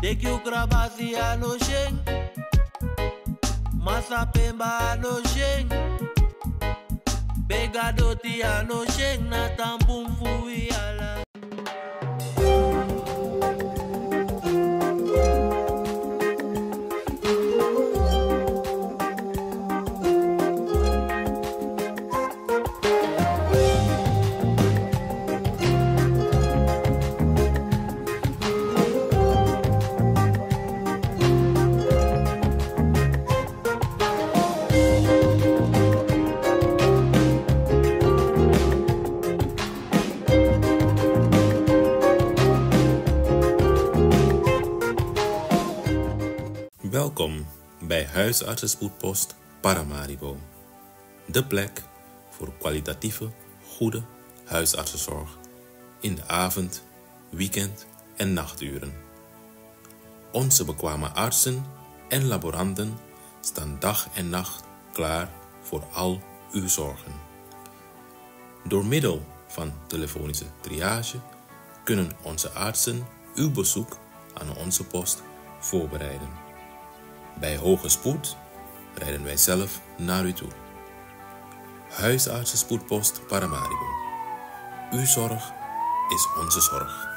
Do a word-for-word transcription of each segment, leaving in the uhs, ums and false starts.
Teki yu krabasi a no syen. Masa pemba a no syen. Bega doti a no syen, na tampun fu wi ala. Welkom bij Huisartsenspoedpost Paramaribo. De plek voor kwalitatieve, goede huisartsenzorg in de avond, weekend en nachturen. Onze bekwame artsen en laboranten staan dag en nacht klaar voor al uw zorgen. Door middel van telefonische triage kunnen onze artsen uw bezoek aan onze post voorbereiden. Bij hoge spoed rijden wij zelf naar u toe. Huisartsenspoedpost Paramaribo. Uw zorg is onze zorg.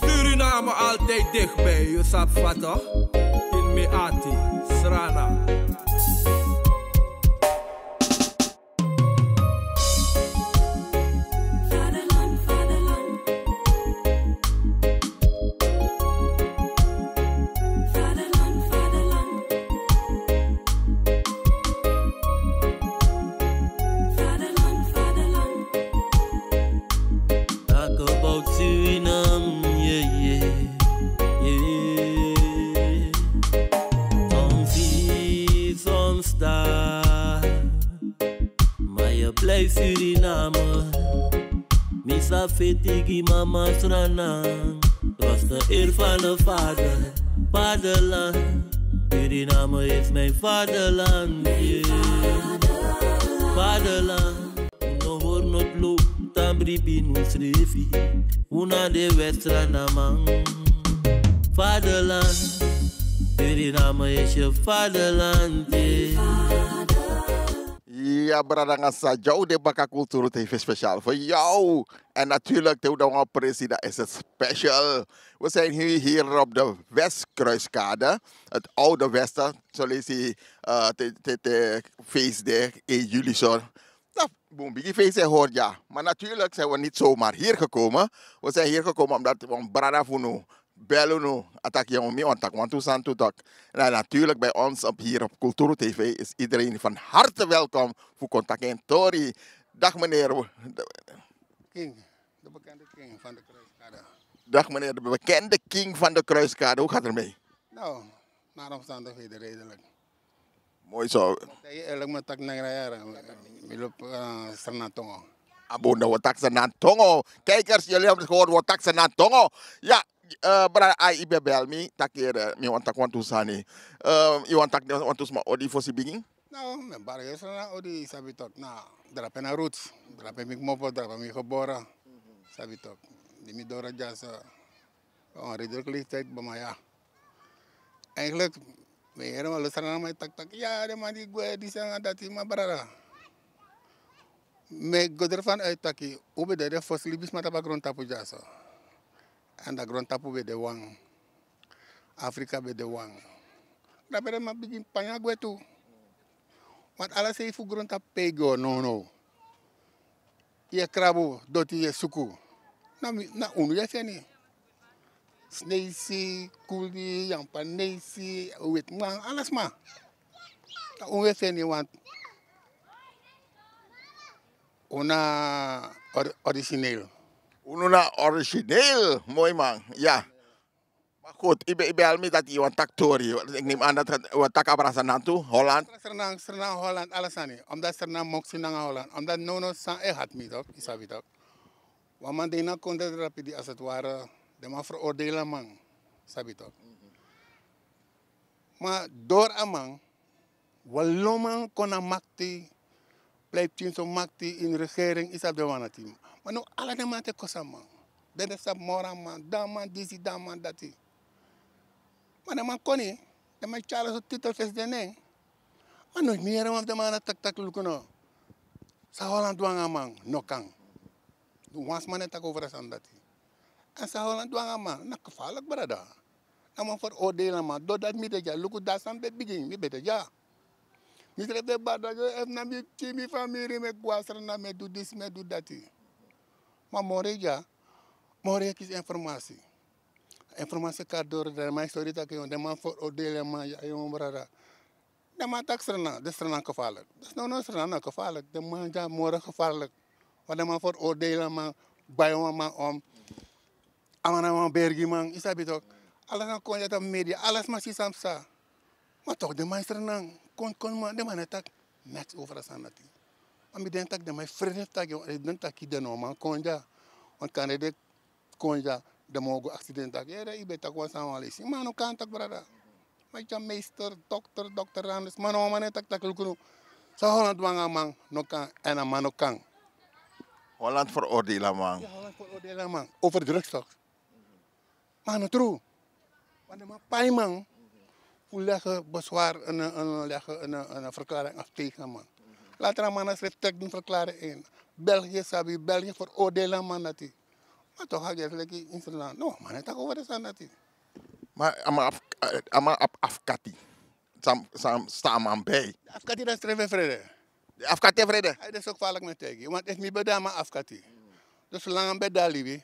Suriname altijd dichtbij, je sabi toch? In Meati, Srana. Vaderland, vaderland. Vaderland, vaderland. Vaderland, vaderland. Talk about Suriname, yeah, yeah, yeah. Soms hier, soms daar. Maar je blijft Suriname. Mi sa feti gi mama Sranan. Trust de eer van de vader. Vaderland. Suriname is mijn vaderland, yeah. Vaderland. Unu hori no tlu, tan bribi unu srefi. Unu na de West-Sranaman. Vaderland, Suriname is je vaderland, yeah. Ja, brada nanga sisa, dya un de baka, Kulturu T V speciaal voor jou. En natuurlijk, te un de wan presi, dan is het special. We zijn hier, hier op de Westkruiskade. Het oude Westen, zo lees je, eh, te, te, te feest de één juli zo. Nou, bun bigi feest e hori dya. Maar natuurlijk zijn we niet zomaar hier gekomen. We zijn hier gekomen omdat wan brada fu unu bel unu, a taki: "Yo, mi wani taki wantu sani tu toch." En natuurlijk bij ons op, hier op Kulturu T V is iedereen van harte welkom fu kon taki en tori. Dag meneer. King, de bekende king van de Kruiskade. Dag meneer, de bekende king van de Kruiskade. Hoe gaat het ermee? Nou, naar omstandigheden redelijk. Mooi zo. Te yu eerlijk, mi taki nanga yara. Mi lobi, eh, Sranan tongo. A bun, dan wi taki Sranan tongo. Kijkers, jullie hebben het gehoord, wi taki Sranan tongo. Ja, eh, brada, a, yu ben bel mi, taki, eh, mi wani taki wantu sani. Eh, yu wani taki wantu sma odi fosi bigin? Nou, mi e bari Sranan odi, sabi toch. Na drape na roots. Drape mi kmopo, drape mi gebore. Sabi toch. Di mi doro dya so. Op een redelijke leeftijd, maar ja. Eigenlijk, mi e yere wan lo Sranan man e taki taki: "Ya, den man di gwe, disi nanga dati, ma brada." Mi e go ervan uit taki un ben de den fosi libisma tapu a grontapu dyaso. En a grontapu ben de wan. Afrika ben de wan. Drape den man bigin panya gwe tu. Want ala sei fu grontapu pe yu go nownow. Yu e krabu, doti yu e suku. Na mi, na unu yu e feni. Sneisi, kuli, Yampanesi, wetiman, ala sma. Na unu yu e feni, want un na or-, origineel. Unu na origineel, mooi man. Ja. Maar goed, yu ben, yu ben bel mi taki yu wani taki tori. Ik neem aan dat wi o taki abra Sranan tu, Holland. Sranan, Sranan, Holland, ala sani. Omdat Sranan moksi nanga Holland. Omdat nownow san e hati mi toch, yu sabi toch. Wan man de ini a kondre drape di als het ware, den man veroordelen a man, sabi toch. Maar door a man, wan lo man kon na makti, plei pikin so makti ini regering, yu sabi den wan dati. Ma now ala den man teki kosi a man. Den de sabi moro a man, dan man disi, dan man dati. Ma den man koni, den man e tyari so titel fesi den nen. Ma now mi yere wan fu den man na taki taki luku no. San Holland du nanga a man, no kan. Wan sma no e taki over a sani dati. Èn san Holland du nanga a man, na gevaarlijk brada. Na man veroordeel a man, doordat mi de dya, luku dati san mi ben bigin, mi ben de dya. Mi srefi ben bari taki efu na mi pikin, mi famiri, mi e go na Sranan, mi e du disi, mi e du dati. Ma moro e dya, moro e kisi informasi. Informasi e kari doro, dan den man e sori taki den man veroordeel a man, ya, yongu brada. Den man taki Sranan, den Sranan gevaarlijk. Dus no, no, Sranan no gevaarlijk. Den man dya moro gevaarlijk. Want den man veroordeel a man, bai wan man om. A man na wan bergiman, yu sabi toch. Ala sani kon dya tapu media, ala sma si san psa. Ma toch den man Sranan, kon, kon man, den man no e taki niks over a sani dati. Ma mi denki taki den man e frede fu taki, den taki den no man kon dya. Want kande den kon dya, den man o go aksi den taki, yere, yu ben taki wan sani wan leisi. Ma no kan taki brada. Ma yu tyari meester, dokter, dokter Randers, ma no wan man no e taki taki luku no. San Holland du nanga a man, no kan, èn a man no kan. Holland veroordeel a man. Ya, Holland veroordeel a man. Over drugs toch. Ma no tru. Want den man pai man fu leggen bezwaar, een, een, leggen een, een verklaring af tegen a man. Later a man na srefi teki den verklaring in. België sabi, België veroordeel a man dati. Ma toch a gesi leki in Sranan. No, a man no e taki over den sani dati. Ma a man af, a man abi afkati. San, san, san a man ben. Afkati dati srefi e frede. Afkati e frede. Ai, dati so gevaarlijk mi e taigi. Want efu mi ben de na a man afkati. Dus solanga mi ben de na libi,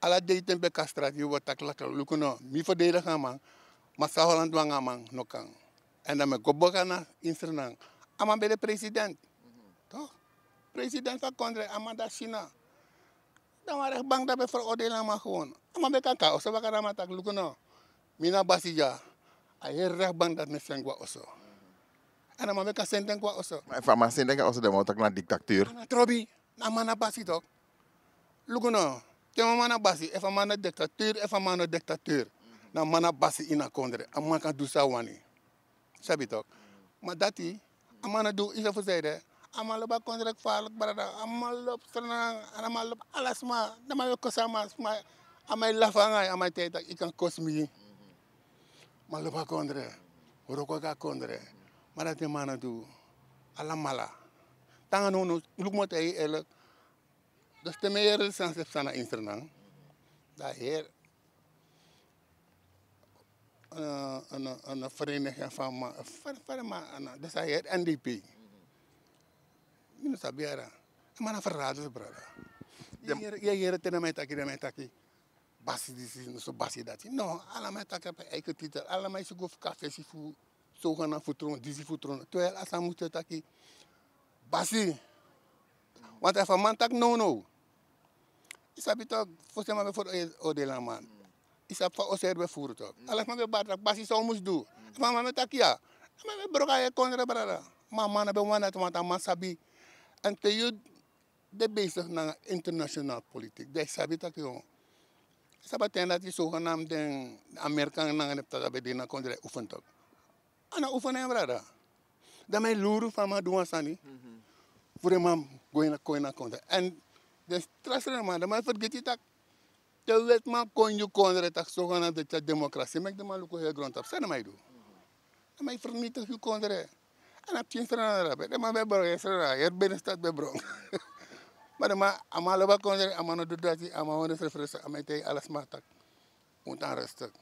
ala dei te mi ben kon na strati, yu bo taki laka luku no. Mi verdedig a man, ma san Holland du nanga a man, no kan. Èn dan mi e go baka na in Sranan. A man ben de president. Toch? President fu a kondre, a man de na China. Dan wan rechtbank dati ben veroordeel a man gewoon. A man ben kan kon na oso baka, dan a man taki luku no. Mi na basi dya. A heri rechtbank dati mi e seni go na oso. Èn a man ben kan seni den go na oso. Ma efu a man seni den go na oso, den man o taki na dictatuur. Na trobi, na a man na basi toch. Luku no. Te wan man na basi, efu a man na dictatuur, efu a man no dictatuur. Na a man na basi ini a kondre. A man kan du san a wani. Sabi toch. Ma dati, a man no du, yu sabi fu san ede. A man lobi a kondre gevaarlijk brada. A man lobi Sranan, a man lobi ala sma. Dan a man e kosi a man, sma. A man e lafu nanga yu, a man e taigi taki yu kan kosi mi. A man lobi a kondre. Wroko gi a kondre. Ma dati a man no du. Alamala. Te nanga now, now, luku mi o taigi yu eerlijk. Dus te mi e yere san srefi psa na in Sranan, dan a heri, eh, een, een vereniging van man, van, van man, eh, dus a heri N D P. Mi no sabi yere. A man na verraders brada. Yu yere, yu yere te den man e taki, den man e taki basi disi, no so basi dati. No, ala man e taki op eigen titel. Ala man e suku fu kafesi fu zogenaamd fu tron, disi fu tron. Terwijl a sani mus de taki basi. Want efu a man taki nownow, yu sabi toch, fosi a man ben veroordeel a man. Yu sabi fa oso eri ben furu toch. Ala sma ben bari taki basi san un mus du. Efu a man ben taki ya, a man ben broko a heri kondre brada. Ma a man no ben wani dati, want a man sabi. Èn te yu de bezig nanga internationaal politiek, dan yu sabi taki, yu sabi a ten dati zogenaamd den Amerikan nanga den ptata ben de na kondre e oefen toch. A no oefen en brada. Dan mi e luru fa a man du wan sani. Fu den man go ini a, kon ini a kondre. Èn den tra srefi man, den man e fergiti taki te wetiman kon ini yu kondre, taki zogenaamd den tyari democratie, meki den man luku heri grontapu, san den man e du? Den man e vernietig yu kondre. Èn a pikin Sranan drape, den man ben broko, Sranan, heri binnenstad ben broko. Ma den man, a man lobi a kondre, a man no du dati, a man wani srefi rustig, a man e taigi ala sma taki un tan rustig.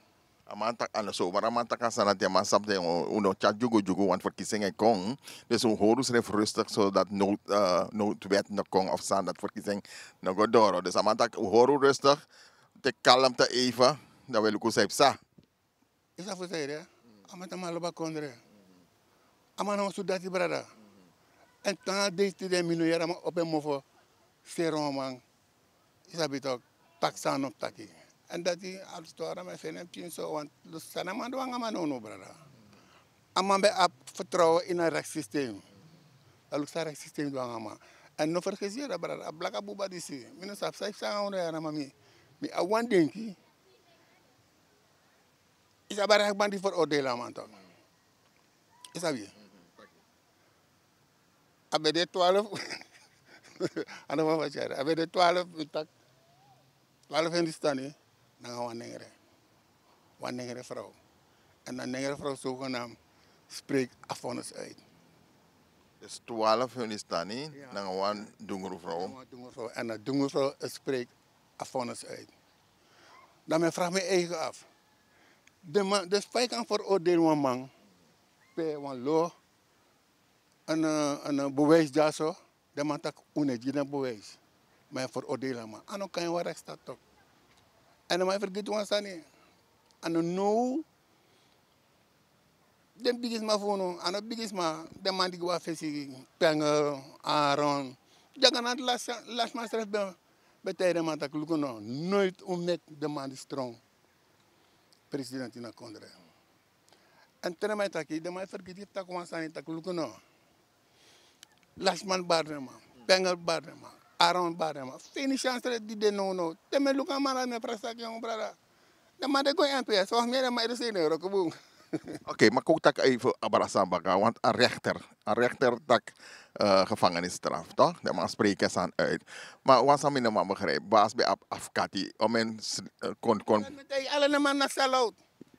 A man taki, a no so, ma a man taki a sani dati, a man sabi taki un, un no tyari dyugudyugu, want verkiezing e kon. Dus un hori unsrefi rustig, zodat nood, eh, noodwet no kon of sani dati, verkiezing no go doro. Dus a man taki un hori un rustig, te kalmte even, dan wi luku san e psa. Yu sabi fu san ede, a man taki a man lobi a kondre. A man no wan sudati brada. Èn te nanga dei tide mi no yere a man opo en mofo seri wan man. Yu sabi toch, taki san a no mus taki. Èn dati a stori, a man e feni en pikin so, want luku san a man du nanga a man nownow brada. A man ben abi vertrouwen ini a rechtssysteem. Dan luku san a rechtssysteem du nanga a man. Èn no fergisi yere brada, a blaka buba disi. Mi no sabi san yu psa nanga unu yere, ma mi, mi abi wan denki. Yu sabi a rechtbank di veroordeel a man toch. Yu sabi. A ben de twaalf. A no man fu tyari. A ben de twaalf, mi taki. Twaalf Hindustani nanga wan nengre. Wan nengre vrouw. En a nengre vrouw zogenaamd spreekt a vonnis uit. Dus twaalf Hindustani nanga wan dungru vrouw. Nanga wan dungru vrouw. En a dungru vrouw spreekt a vonnis uit. Dan mi vraag mi eigen af. De man, dus fa yu kan veroordelen wan man pe wan lo, en, eh, en, eh, bewijs dyaso, den man taki un no e gi den bewijs. Ma yu veroordeel a man. A no kan ini wan rechtsstaat toch. En den man e fergiti wan sani. A no now den bigisma fu unu, a no bigisma, den man di gi wan fesi, Pengel, Aaron. Dyaga na lasi, lasi man srefi ben, ben taigi den man taki luku no, noiti un meki den man di strong presidenti na kondre. En te den man e taki, den man e fergiti taki wan sani taki luku no. Lasi man bari den man, Pengel bari den man, Aaron bari den man. Feni sani srefi di de nownow. Te mi e luku a man dati mi e presi taki yongu brada. Den man de go ini M P S, so mi e de man e de sei ne wroko bun. Oké, ma kon taki even abra sani baka, want a rechter, a rechter taki, eh, gevangenisstraf, toch? Den man spreken sani uit. Maar wan sani mi no man begrijp, baas ben abi, abi kati, o men s-, eh, kon, kon. Ala den man na sell out.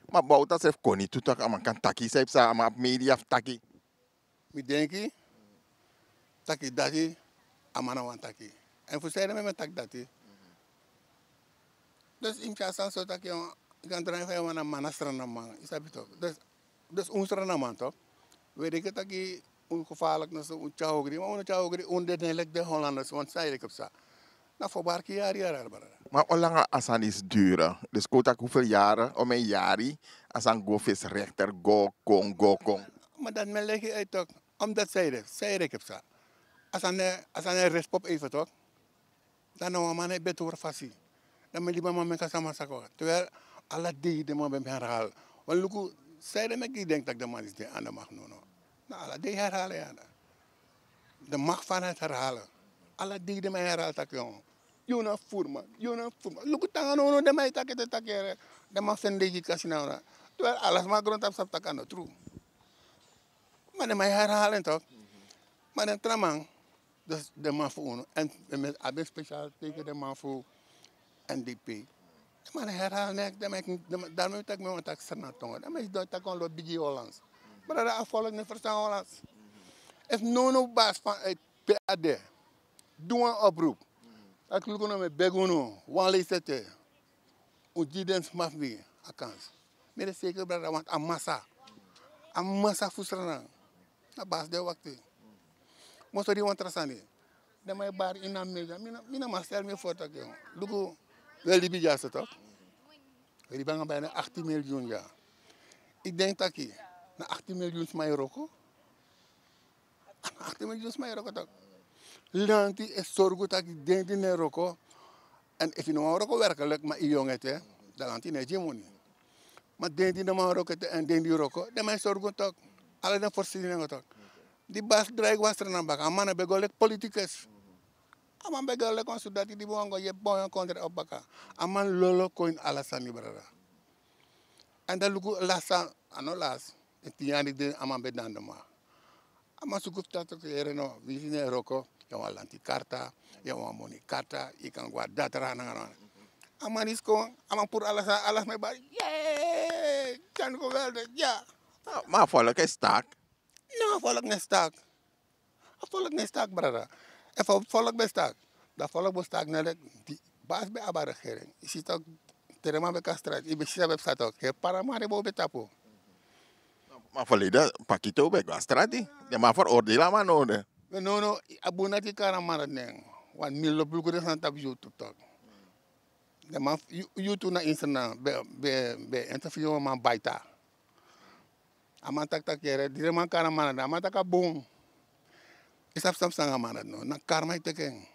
Maar Bouta srefi kon niet toe toch, a man kan taki, san yu psa, a man abi media fu taki. Mi denki taki dati, a man no wani taki. En fu sanede mi e taki dati. Dus yu mus tyari sani so taki, yu kan drai fa yu wani, a man na Sranan man, yu sabi toch. Dus, dus un Sranan man toch. We denki taki un gevaarlijk na so, un tyari ogri, ma un no tyari ogri, un de leki den Hollanders, want san yu denki psa. Na fu barki yari yari al brada. Maar hoe lang a sani is duren? Dus kon taki hoeveel jaren, o men yari, a sani go fesi rechter, go, kon, go, kon. Maar dat men leg je uit toch. Omdat zij de, zij de kipsa. A sani, a sani respect even toch. Dan no wan man e beti hori fasi. Dan mi libi a man meki a sama saka. Terwijl ala dei den man ben herhaal. Want luku, zij de meki denki taki den man is de aan de macht, no, no. Na ala dei herhalen ya. De macht van het herhalen. Ala dei den man herhaal taki, yongu. Yu na voerman, yu na voerman. Luku tanga no, no, den man e taki te taki, eh, den man feni gi kasi na unu. Terwijl ala sma grontapu sabi taki a no tru. Ma den man e herhaal en toch. Ma den tra man, dus den man fu unu. En, en mi abi speciaal tegen den man fu N D P. Den man e herhaal neks, den man, den man, daarom taki mi wani taki Sranan tongo. Den man e sidon taki wan lo bigi Hollands. Brada, a volk no e ferstan Hollands. Efu nownow basi fu, eh, P A D du wan oproep. Taki luku no, mi e begi unu, wan leisi ete. Un gi den sma fu mi a kans. Mi de zeker brada, want a masa. A masa fu Sranan. Na basi de wakti. Mi o sori wan tra sani. Den man e bari ini a media. Mi no, mi no man stel mi voor taki, yongu. Luku, we libi dyaso toch. We libi nanga bijna achttien miljoen ya. Yu denki taki na achttien miljoen sma e wroko? Achttien miljoen sma e wroko toch. Lanti e sorgu taki den di no e wroko. En efu yu no man wroko werkelijk, ma yu yongu ete, dan lanti no e gi yu moni. Ma den di no man wroko ete en den di wroko, den man e sorgu toch. Ala den voorzieningen toch. Di basi drai go na Sranan baka, a man no ben go leki politicus. A man ben go leki wan sudati di ben wani go yepi bouw en kondre opo baka. A man lolo kon ini ala sani brada. En dan luku lasi, a no lasi. Den tin yari di a man ben de na macht. A man suku fu taki yere no, winsi no e wroko, yu abi wan lanti karta, yu abi wan moni karta, yu kan go na datra nanga no. A man disi kon, a man puru ala sani, ala sma e bari, yee, kan go wel de, ya. Ma a volk e stak. No, a volk no e stak. A volk no e stak, brada. Efu a volk ben stak, dan a volk bo stak na leki di basi ben abi a regering. Yu si toch, te den man ben kon na strati, yu ben si san ben psa toch. Heri Paramaribo ben tapu. Ma verleden, Pakito ben go na strati. Den man veroordeel a man no de. No, no, a bun dati yu kari a man dati nen. Want mi lobi luku den sani tapu YouTube toch. Den man, yu, YouTube na internet, ben, ben, ben interview wan man Baita. A man taki taki yere, di den man kari a man dati, a man taki a bun. Yu sabi san psa nanga a man dati no, na karma e teki en.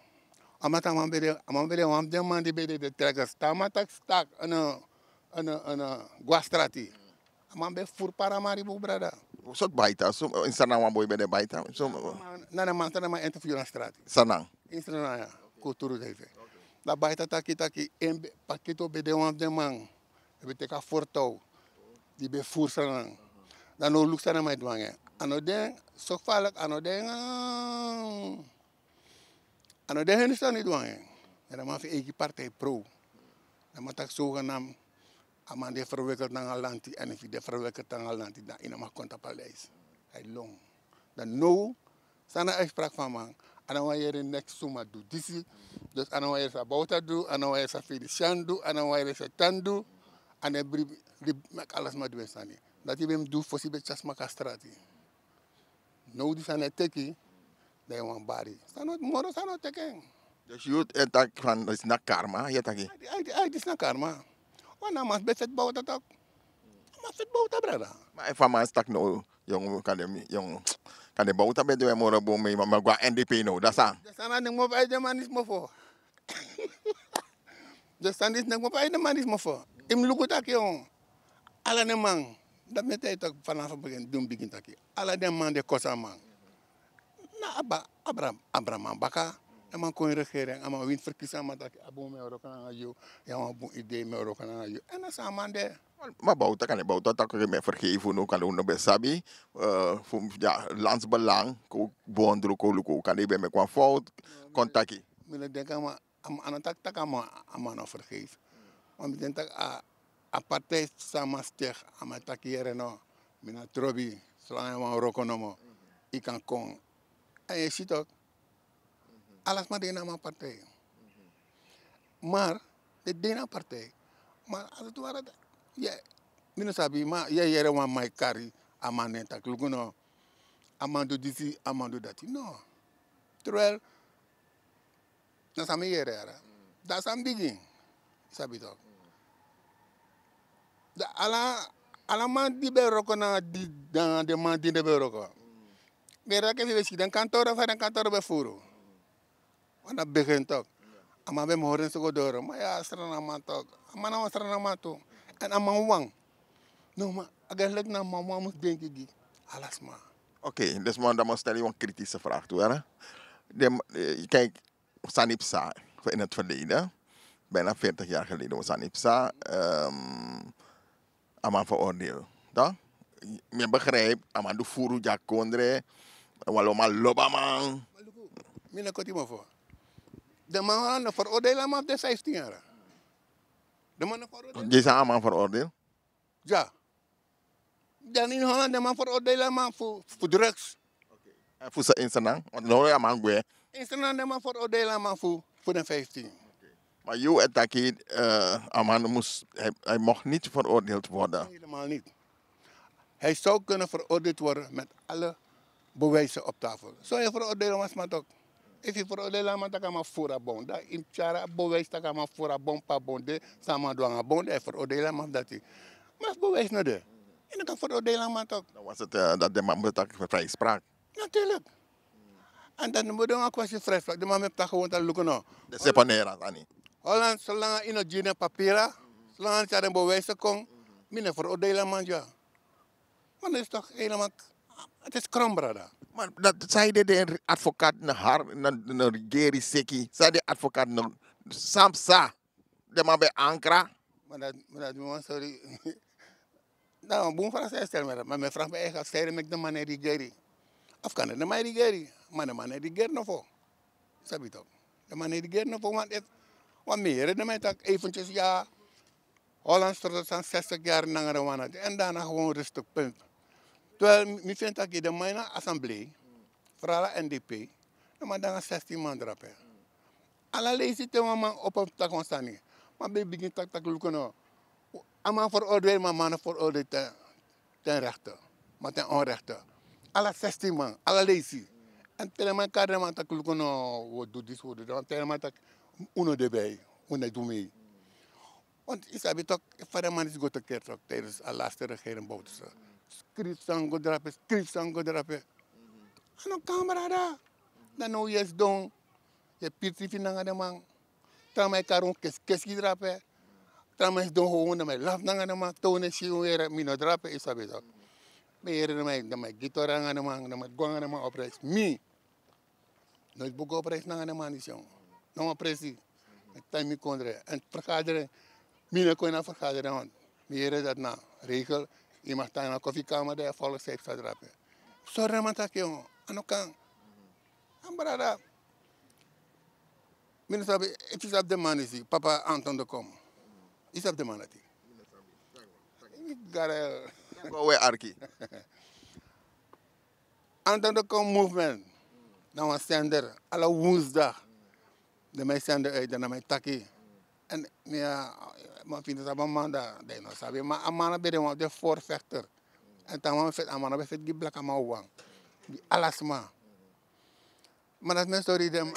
A man taki a man ben de, a man ben de wan fu den man di ben de, de trekkers. Te a man taki stak, en, en, en, go na strati. A man ben furu Paramaribo, brada. Sortu Baita, so, ini Sranan wan boi ben de Baita. So, na den man, na den man interview na strati. Sranan. Ini Sranan ya, Kulturu T V. Dan Baita taki taki, en be, Pakito ben de wan fu den man. Yu ben teki a fortow. Di ben furu Sranan. Dan now luku san den man e du nanga en. A no den so gevaarlijk, a no den, a no den hindustan niet wangen. En dan man fi eigi partij pro. Dan man tak zogenaamd a man die verwikkeld nanga lanti en fi die verwikkeld nanga lanti dan ina man konta paleis. Hij long. Dan no sana uitspraak van man. A no wan yere niks suma du disi. Dus a no wan yere sa bouta du, a no wan yere sa felician du, a no wan yere sa tan du. A ne bri bri mek alles maar doen sani. Dat je bem du fosi be chas maka strati. No di sani e teki. Dan yu wan bari sani moro sani o teki en. Dus yu e taki fan disi na karma yu e taki. Ai disi na karma. Wan na mas be feti bowta tok. Mas feti bowta brada. Ma efu a man si taki no yong kan den bowta ben du en moro bun mi ma go a ndp no dasa. Sani na den mofo ai den man disi mofo. Dus sani disi na kmopu a ini man disi mofo. Yu mus luku taki ala den man. Dati mi e taigi taki fanafu bigin di mi bigin taki ala den man di e kosi a man. Na abra abra man baka. A man kon ini regering a man wini ferkisi a man taki a bun mi e wroko nanga yu. Yu a wan bun idee mi e wroko nanga yu èn na so a man de. Ma bowta kande bowta taki mi e fergefi unu kande unu no ben sabi. Fu landsbelang kon bondru kon luku kande yu ben meki wan fout. Kon taki. Mi no denki a man a no taki taki a man no fergeisi. Ma mi denki taki a partij san a man stegi a man taki yere no. Mi no trobi solanga yu wan wroko nomo. Yu kan kon èn yu e si toki. Ala sma de ini a man partij. Mar den de ini a partij. Ma a soti wara. Mi no sabi ma yu e yere wan man e kari a man nen taki luku no. A man du disi a man du dati no. Terwijl na san mi yere yara. Dan san mi bigin. Sabi toki. Dan ala man di ben wroko nanga di nanga den man di den ben wroko. Mi yere taki efu yu ben si den kantoro fa den kantoro ben furu. Wan na begi en toki. A man ben mus hori en so go doro ma yu a sranaman toki. A man na wan sranaman tu. Èn a man wan. No ma a gen leki na a man wan mus denki gi ala sma. Oké den sma dan mus stel yu wan kritische vraag tu. Kijk. Sani psa in het verleden. Bijna veertig jaar geleden was sani psa. A man veroordeeld. Mi begrijp a man du furu di a kondre. Walo man loba man. Mi na koti mofo. De man na veroordeel a man fu de vijftien yara. De man na veroordeel. Di san a man veroordeel. Ya. Dan in holland de man veroordeel a man fu drugs. Fu sa insernan want no a man gwe. Insernan de man veroordeel a man fu den vijftien. Maar yu e taki a man mus hij mocht niet veroordeeld worden. Helemaal niet. Hij zou kunnen veroordeeld worden met alle bewijzen op tafel. So yu veroordeel wan sma tok. Efu yu veroordeel a man tak' a man furu a bon dan yu mus tyari a bewijs tak' a man furu a bon pe a bon de. San a man du nanga a bon dan yu veroordeel a man fu dati. Ma efu bewijs no de yu no kan veroordeel a man tok. Dan was het dat de man mus taki vrijspraak. Natuurlik. Èn dati no mus de wan kwestie vrijspraak de man mus taki gewoon taki luku no. De seponera sani. Holland solanga yu no gi den papira solanga a no tyari den bewijs kon. Mi no e veroordeel a man dya. Maar dat is toch helemaal, het is krom brada. Maar dat zei de de advocaat na har na regeri seki zei de advocaat na samsa. De man bij ankra. Maar dat maar dat man sorry. Nou boem vraag zij stel maar maar mijn vraag bij eigen zij met de man en regeri. Of kan het de man regeri maar de man en regeri no voor. Sabi toch. De man en regeri no voor want het. Want meer de mij tak eventjes ja. Holland stort san zestig jaar nanga de wan na en daarna gewoon rustig punt. Terwijl mi vind taki de man na assemblee vooral a ndp. De man nanga zestien man drape. Ala leisi te wan man opo taki wan sani. Ma ben bigin taki taki luku no. A man veroordeel ma man no veroordeel ten rechte. Ma ten onrechte. Ala zestien man ala leisi. En te de man kari de man taki luku no. Wo du disi wo du dan te de man taki. Unu de bij unu du mee. Want yu sabi tok fa den man disi go te keri tok tijdens a laste regering bowtu so. Skrifi san go drape skrifi san go drape. A no kamera da. Dan no yu e sidon. Yu e piri tifi nanga den man. Tra man e kari un keskesi drape. Tra man e sidon howun dan man e lafu nanga den man te un no e si un yere mi no drape yu sabi tok. Mi yere dan man e gi tori nanga den man dan man e go nanga den man opreis mi. Noit bogo prijs nanga den man disi. No wan presi. Tan mi kondre en vergadering. Mi no kon na vergadering want mi yere dat na regel. Yu mag tan na kofikamer de volk side sa drape. Sori den man taki, o, a no kan. A brada. Mi no sabi, efu yu sabi den man disi, papa Anton de Kom. Yu sabi den man dati? Garel. Go we arki. Anton de Kom movement. Na wan sender. Ala woensdag. Den man sender uit, den man taki. En, ya, man vindt het allemaal man daar. Den no sabi, maar a man ben de wan, de voorvechter. En dan man vet, a man ben vet gi blaka man wan. Gi ala sma. Maar dat men sorry dem.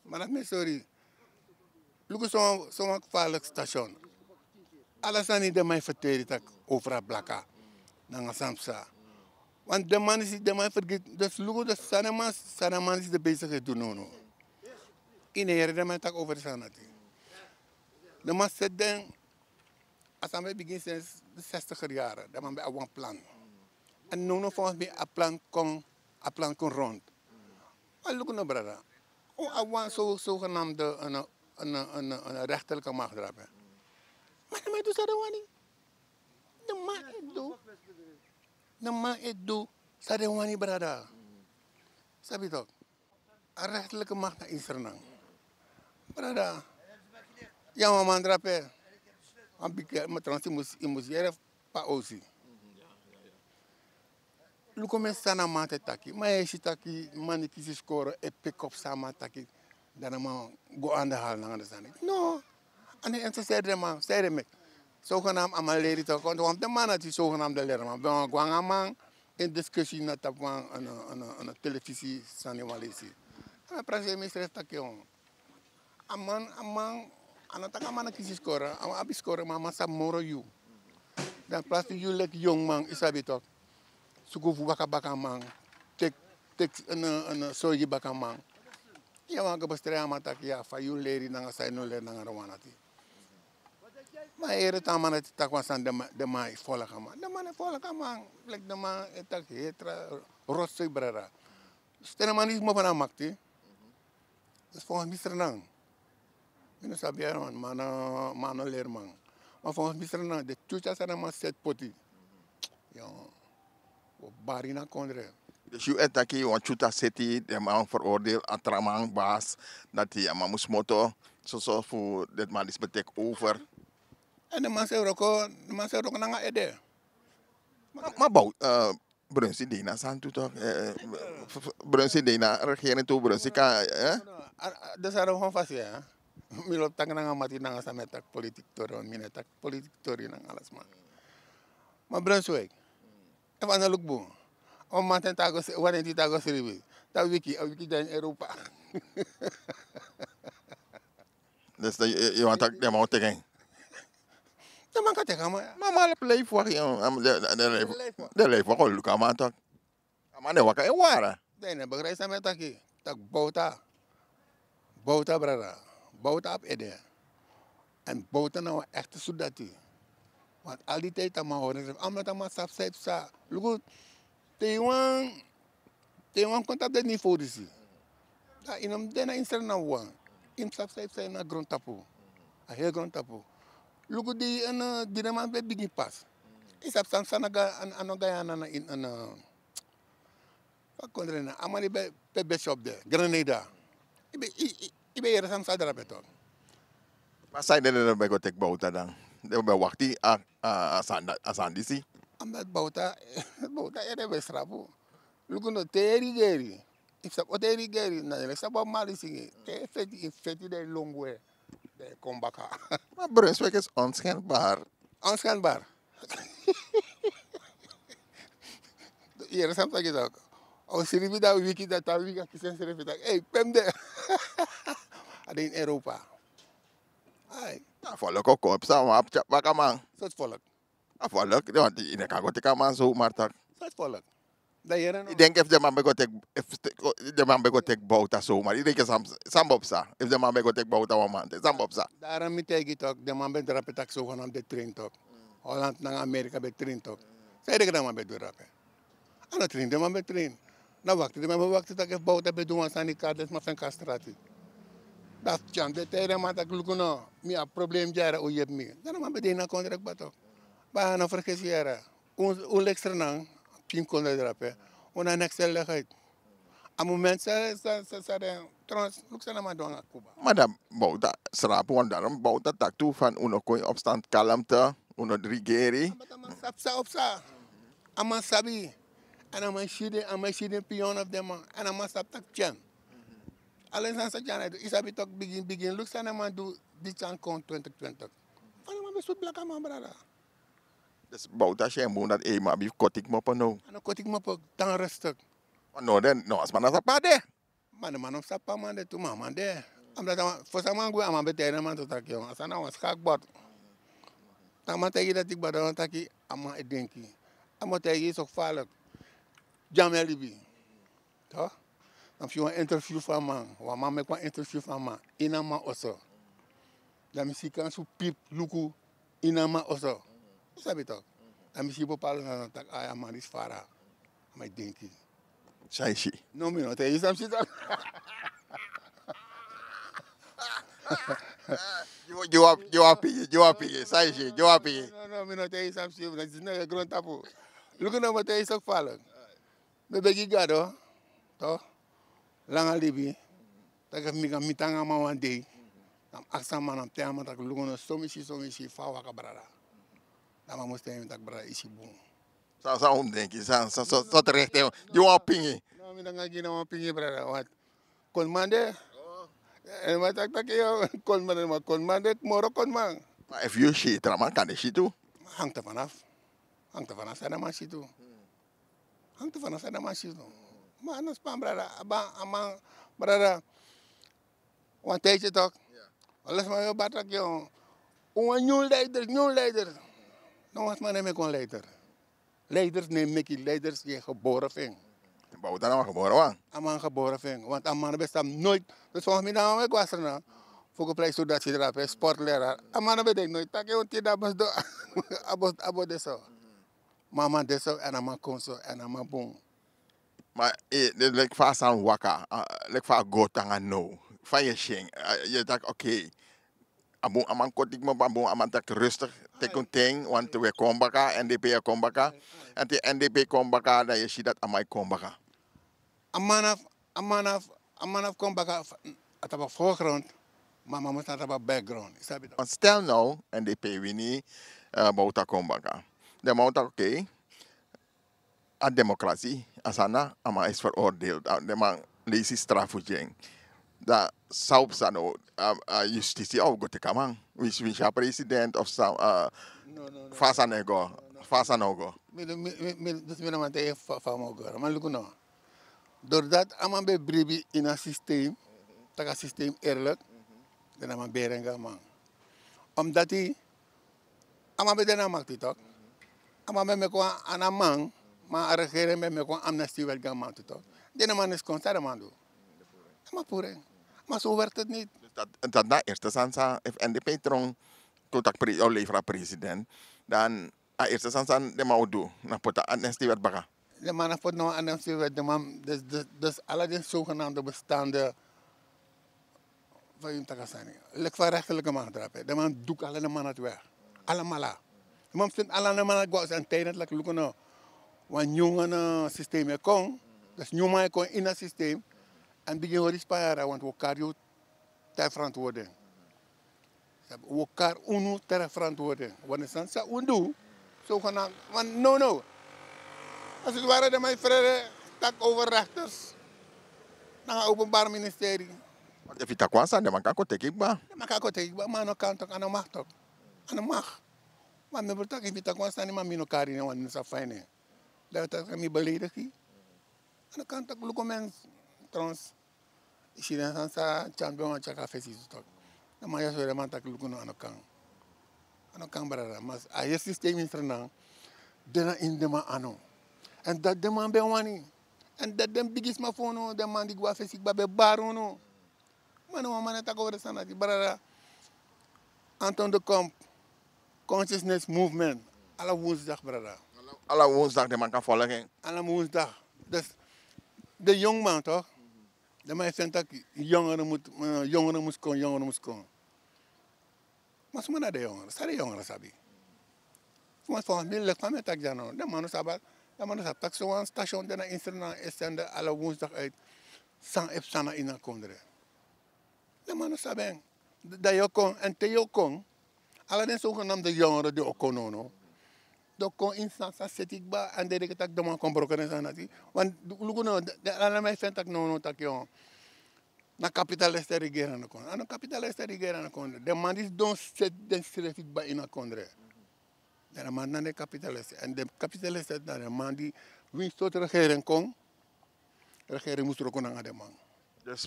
Maar dat men sorry. Luku so, so gevaarlijk station. Ala sani den man e ferteri tak over a blaka. Nanga san psa. Want den man disi, den man e fergiti. Dus luku den sani man, sani man disi de bezig e du now. Yu no e yere den man e taki over sani dati. Den man seti den, a sani ben bigin sinds de zestiger jaren. Den man ben abi wan plan. En now now volgens mi a plan kon, a plan kon rond. Maar luku now, brada. Un abi wan zo, zogenaamde een, een, een, een rechterlijke macht drape. Maar den man e du san den wani. Den man e du. Den man e du san den wani, brada. Sabi toch? A rechterlijke macht na Sranan. Brada. Ya, wan man drape. Wan bigi, maar trouwens, yu mus, yu mus yere pa osi. Luku mi san a man e taki. Ma yu e si taki man di kisi skoro e piki op san a man taki. Dan a man go aan de haal nanga den sani. No. A no e intereseri den man, seri den meki. Zogenaamd a man leri toch. Want den man dati zogenaamde leri man. Ben wan go nanga a man in discussie na tapu wan, een, een, een televisie sani wan leisi. A man prakseri mi srefi taki, o. A man, a man, a no taki a man no kisi skoro, a man abi skoro, ma a man sabi moro yu. Dan plaats fu yu leki yongu man, yu sabi toch. Suku fu baka baka man, teki, teki, een, een, sorgi baka man. Yu wani go bestrijd a man taki ya, fa yu leri nanga san yu no leri nanga den wan dati. Ma yu yere taki a man dati taki wan sani, den man, den man e folg a man. Den man e folg a man, leki den man e taki heri tra, rotzooi, brada. Te den man disi mofo na makti. Dus volgens mi Sranan. Mi no sabi, ya, man, man no, man no leri man. Maar volgens mi Sranan, den tyutu san den man seti poti. Ya, wi o bari ini a kondre. Dus yu e taki wan tyutu seti, den man veroordeel a tra man, basi, dati a man mus smoto, soso fu den man disi ben teki over. En den man srefi wroko, den man srefi wroko nanga ede. Ma, ma bou, eh, Brunsi de na san tu toch, eh, f-, f-, Brunsi de na regering tu, Brunsi kan, eh? No, no, a, a, den sani de wan fasi, ya. Mi lobi taki nanga mati nanga san mi e taki politiki tori, want mi no e taki politiki tori nanga ala sma. Ma Brunswijk, efu a no luku bun, wan mamanten taki go s-, wan dei taki go sribi, dan wiki, a wiki de na Europa. Dus yu, yu, yu wani taki den man o teki en? Den man kan teki a man, ya. Ma a man abi leifi waka, den, den, den leifi waka o luku a man toch. A man no e waka e wara. Den no e begrijp san mi e taki. Taki Bouta. Bouta, brada. Bouta abi ede. En Bouta na wan echte sudati. Want al die tijd a man hori srefi, a man, a man sabi san yu psa. Luku, te yu wani, te yu wani kon tapu den niveau disi. Dan yu no mus de na ini Sranan wawan. Yu mus sabi san yu psa ini a grontapu. A heri grontapu. Luku di, eh, di den man ben bigin pas. Yu sabi san, san a no go, a no go na ini, eh, fa kondre na, a man di ben, ben bishop de, Grenada. Yu ben, yu, yu, yu ben yere san mi sa drape toch. Ma san ede den no ben go teki Bouta dan? Den ben wakti a, a, a sani, a sani disi. Omdat Bouta, Bouta ede ben srapu. Luku no, te yu e regeri. Yu sabi o te yu e regeri, na yu sabi a man di singi. Te yu e feti, yu e feti, dan yu lon gwe. Dan yu kon baka. Maar Brunswijk is onschendbaar. Onschendbaar. Yere san mi taki toch. A o sribi dan wiki, dan tra wiki a kisi ensrefi taki: "Ei, pe mi de?" A de ini Europa. Ai. A folok o kon, psa, wan abi tyari baka man. Sortu folok? A folok, den wani, yu no kan go teki a man zomaar toch. Sortu folok? Dan yere no. Yu denki efu den man ben go teki, efu den man ben go teki Bouta zomaar, yu denki san, san bo psa? Efu den man ben go teki Bouta wan mamanten, san bo psa? Daarom mi taigi yu toch, den man ben drape taki zogenaamd den train toch. Holland nanga Amerika ben train toch. San yu denki den man ben du drape? A no train den man ben train. Na wakti den man ben wakti taki efu Bouta ben du wan sani, kari den sma fu en kon na strati. Dati tyam de tijden man taki luku no, mi a problem dyara o yepi mi. Dan a man ben de ini a kondre kba tok. Ba a no ferkesi yara. Un lekster nan, pikin kondre drape. Un na next legheid. A moment sa sa sa sa den trons luku san a man du nanga kuba. Madam, bowta srapu wan darom bowta taki tu fan un no kon ini opstand kalmte, un no rigeri. Bata man sabi sa opsa. A man sabi. Èn a man si den a man si den piyon of den man èn a man sabi taki tyen. Alen san sa tyan na yu tu yu sabi toki bigin bigin luku san a man du. Di tyan kon twintig twintig. Fa na man ben sutu blaka man brada. Dus bowta si en bun dati ei man abi fu koti kmopo now. A no koti kmopo. Tan rustig. No den no a sma na sa pade. Ma den man no mus sabi pe a man de tu ma a man de. Fosi a man gwe a man ben taigi den man tu taki a sani na wan skakbord. Te a man taigi yu dati kba dan wan taki a man e denki. A man taigi yu so gefalik. Gi a mi a libi. Dan mus yu wan interview fu a man wan man meki wan interview fu a man ini a man oso. Dan mi si kan su pip luku ini a man oso. Yu sabi toki. Dan mi si bepaalde sani dan taki a man disi fara. A man e denki. San yu si? No mi no taigi yu san mi si san. Gi wan pigi gi wan pigi san yu si gi wan pigi. No mi no taigi yu san mi si na disi no e grontapu. Luku no mi o taigi yu so gefalik. Mi e begi gado to langa libi. Taki efu mi kan miti nanga a man wan dei. Dan mi aksi a man dan mi taigi a man taki luku no so mi si so mi si fa a waka brada. Dan a man mus taigi mi taki brada yu si bun. San san un mus denki san san so so terekte gi wan pingi. No mi nanga gi na wan pingi brada wat. Kon man de. Èn man taki taki yo kon man de ma kon man de moro kon man. Ma efu yu si tra man kan de si tu. Hangte vanaf. Hangte vanaf san na man si tu. Hangte vanaf san na man si tu. Ma a no span brada a ban a man brada. Wan tijdje tok. Wan les man yu o bari taki yo un wan nyun leider nyun leider. No wan sma no e meki wan leider. Leiders no e meki leiders yu e gebore fu en. Bowta na wan gebore wan. A man gebore fu en want a man no ben sabi noit. Dus volgens mi na wan man e go asra na fu go plei sudati drape sport lera a man no ben denki noit taki yu o tiri dan a bos do. A bos de so. Ma a man de so èn a man kon so èn a man bun. Ma leki fa a sani waka leki fa a go tan nanga now fa yu e si en? Yu e taki okei. A bun a man koti kmopo a bun a man taki rustig. Teki un ten wantu wi e kon baka èn den pe yu e kon baka. Èn te yu èn den pe yu kon baka dan yu e si dati a man e kon baka. A man na fu a man na fu a man na fu kon baka. A tapu a forgrond. Ma a man mus na tapu a background yu sabi dati. Stel now èn den pe yu wini bowta kon baka. Den man o taki okei. A demokrasi a sani na a man esi ferordeel den man leisi strafu gi en. Dan san o psa now? A yustisi a o go teki a man winsi winsi a president of san? Fa a sani e go? Fa a sani o go? Mi no man taigi fa a man o go man luku no. Dori dati a man ben bribi ini a sistem. Tak' a sistem erlik. Den a man beri en go a man. Omdati a man ben de na a makti tok. A man ben meki wan ana man. Ma a regering ben meki wan amnesti wet go a man tu tok. Den a man no si kon san den man du. A man puru en. Ma so werkti niti. Dati na a erste sani san efu èn den pe yu tron kon taki o lever a president dan a erste sani san den man o du na poti a amnesti wet baka. Den man na poti na wan amnesti wet den man dus ala den sogenamde bestande. Fa yu mus taki a sani leki fa rektelike man drape den man duku ala den man na tu wek. Alamala. Den man mus tenti ala den man na go a sani tijden leki luku no. Wan nyun wan sistem e kon. Dus nyun man e kon ini a sistem. Èn bigin hori span yara wantu wi o kari yu te a frantwording. Wi o kari unu te a frantwording. Wani sani san un du. So kon na wan no no. A siti wara den man e frede taki over rekters nanga openbari ministeri. Efu yu taki wan sani den man kan kon teki yu kba. Den man kan kon teki yu kba ma a no kan tok a no mag tok. A no mag. Ma mi bru taki efu yu taki wan sani ma mi no kari nen wan no sa faini. Dan yu taki mi beleidigi. A no kan taki luku men. Trons. Yu si den sani san tyan ben wan tyaka fesi tu taki. Den man ya sori den man taki luku no a no kan. A no kan brada ma a heri sistem ini srenan. Den na ini den man anu. Èn dati den man ben wani. Èn dati den bigisma fu unu den man di go a fesi kba ben bari unu. Ma no wan man e taki over den sani dati brada. Anton de komp. Consciousness movement. Ala wonsdag brada. Ala wonsdag den man kan folok en. Ala wonsdag. Dus den yongu man tok. Den man e feni taki yongere mus kon, yongere mus kon. Ma suma na den yongere? San den yongere sabi? Suma, fa mi leki fa mi e taki dya now, den man no sabi. Den man no sabi taki sowan station de na Insternan e sende ala wonsdag uit san e psa na ini a kondre. Den man no sabi en. Dan yu o kon, èn te yu o kon, ala den sogenaamde yongere di o kon nownow, den o kon ini san san seti kba, èn den e denki taki den man kon broko den sani dati. Want luku now, den ala den man e feni taki nownow taki na kapitalisme regering na kondre. A no kapitalisme regering na kondre. Den man di sidon seti densrefi kba ini a kondre. Dan den man na den kapitalisme. Èn den kapitalisme na den man di, winsi sortu regering kon, regering mus wroko nanga den man. Dus,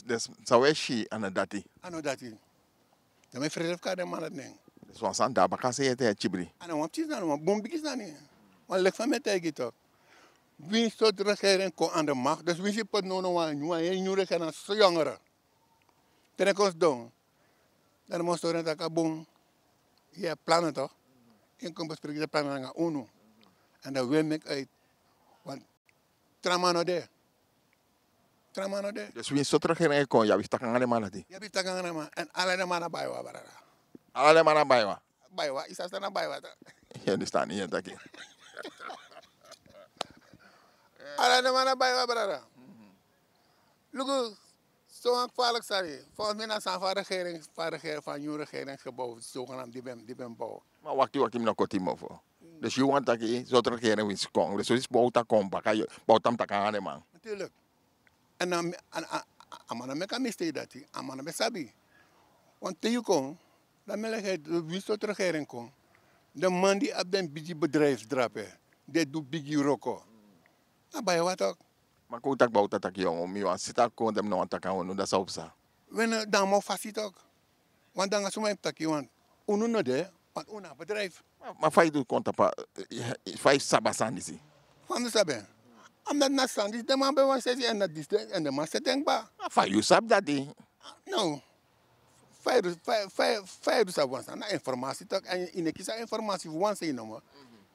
dus san wi e si a no dati. A no dati. Dan mi e frede fu kari den man dati nen. Dus wan sani de na baka san yu e taigi, kibri. A no wan pikin sani, wan bun bigi sani. Wan leki fa mi e taigi yu toch. Winsi sortu regering kon aan de macht. Dus winsi yu poti nownow wan, wan heri nyun regering, na so yongere. Te den kon sidon, dan den man o sori en taki a bun. Yu e plan toch. Yu kon bespreki den plan nanga unu. Èn dan wi e meki uit. Want tra man no de. Tra man no de. Dus winsi sortu regering e kon, yu abi fu taki nanga den man dati. Yu abi fu taki nanga den man. Èn ala den man na baiwa, brada. Ala den man na baiwa. Baiwa, yu sabi san na baiwa toch. Yu understand, yu e taki. Ala den man na baiwa, brada. Luku, sowan gevaarlijk sani. Volgens mi na sani fu a regering, fu a regering, fu a nyun regeringsgebouw, zogenaamd, di ben, di ben bow. Ma wakti, wakti, mi no koti mofo. Dus yu wani taki sortu regering winsi kon. Dus winsi Bouta kon baka, yu, Bouta mus taki nanga den man. Natuurlijk. Èn a, a, a, a man no meki a mistake dati, a man no ben sabi. Want te yu kon, dan mi e leki, winsi sortu regering kon, den man di abi den bigi bedrijf drape, den e du bigi wroko. Na baiwa toch. Ma kon un taki Bouta taki yongu, mi wani si taki kon, den no wani taki nanga unu, dan san o psa? We, dan a mus fasi toch. Want dan a suma e taki, want unu no de, want unu na bedrijf. Ma, ma fa yu du kon tapu, eh, fa yu sabi a sani disi? Fa mi sabi en? Omdat na sani disi den man ben wani seti en na disi, èn den man seti en kba. Ma fa yu sabi dati? No. Fa yu du, fa, fa, fa yu du sabi wan sani? Na informasi toch, èn yu no e kisi a informasi fu wan sei nomo.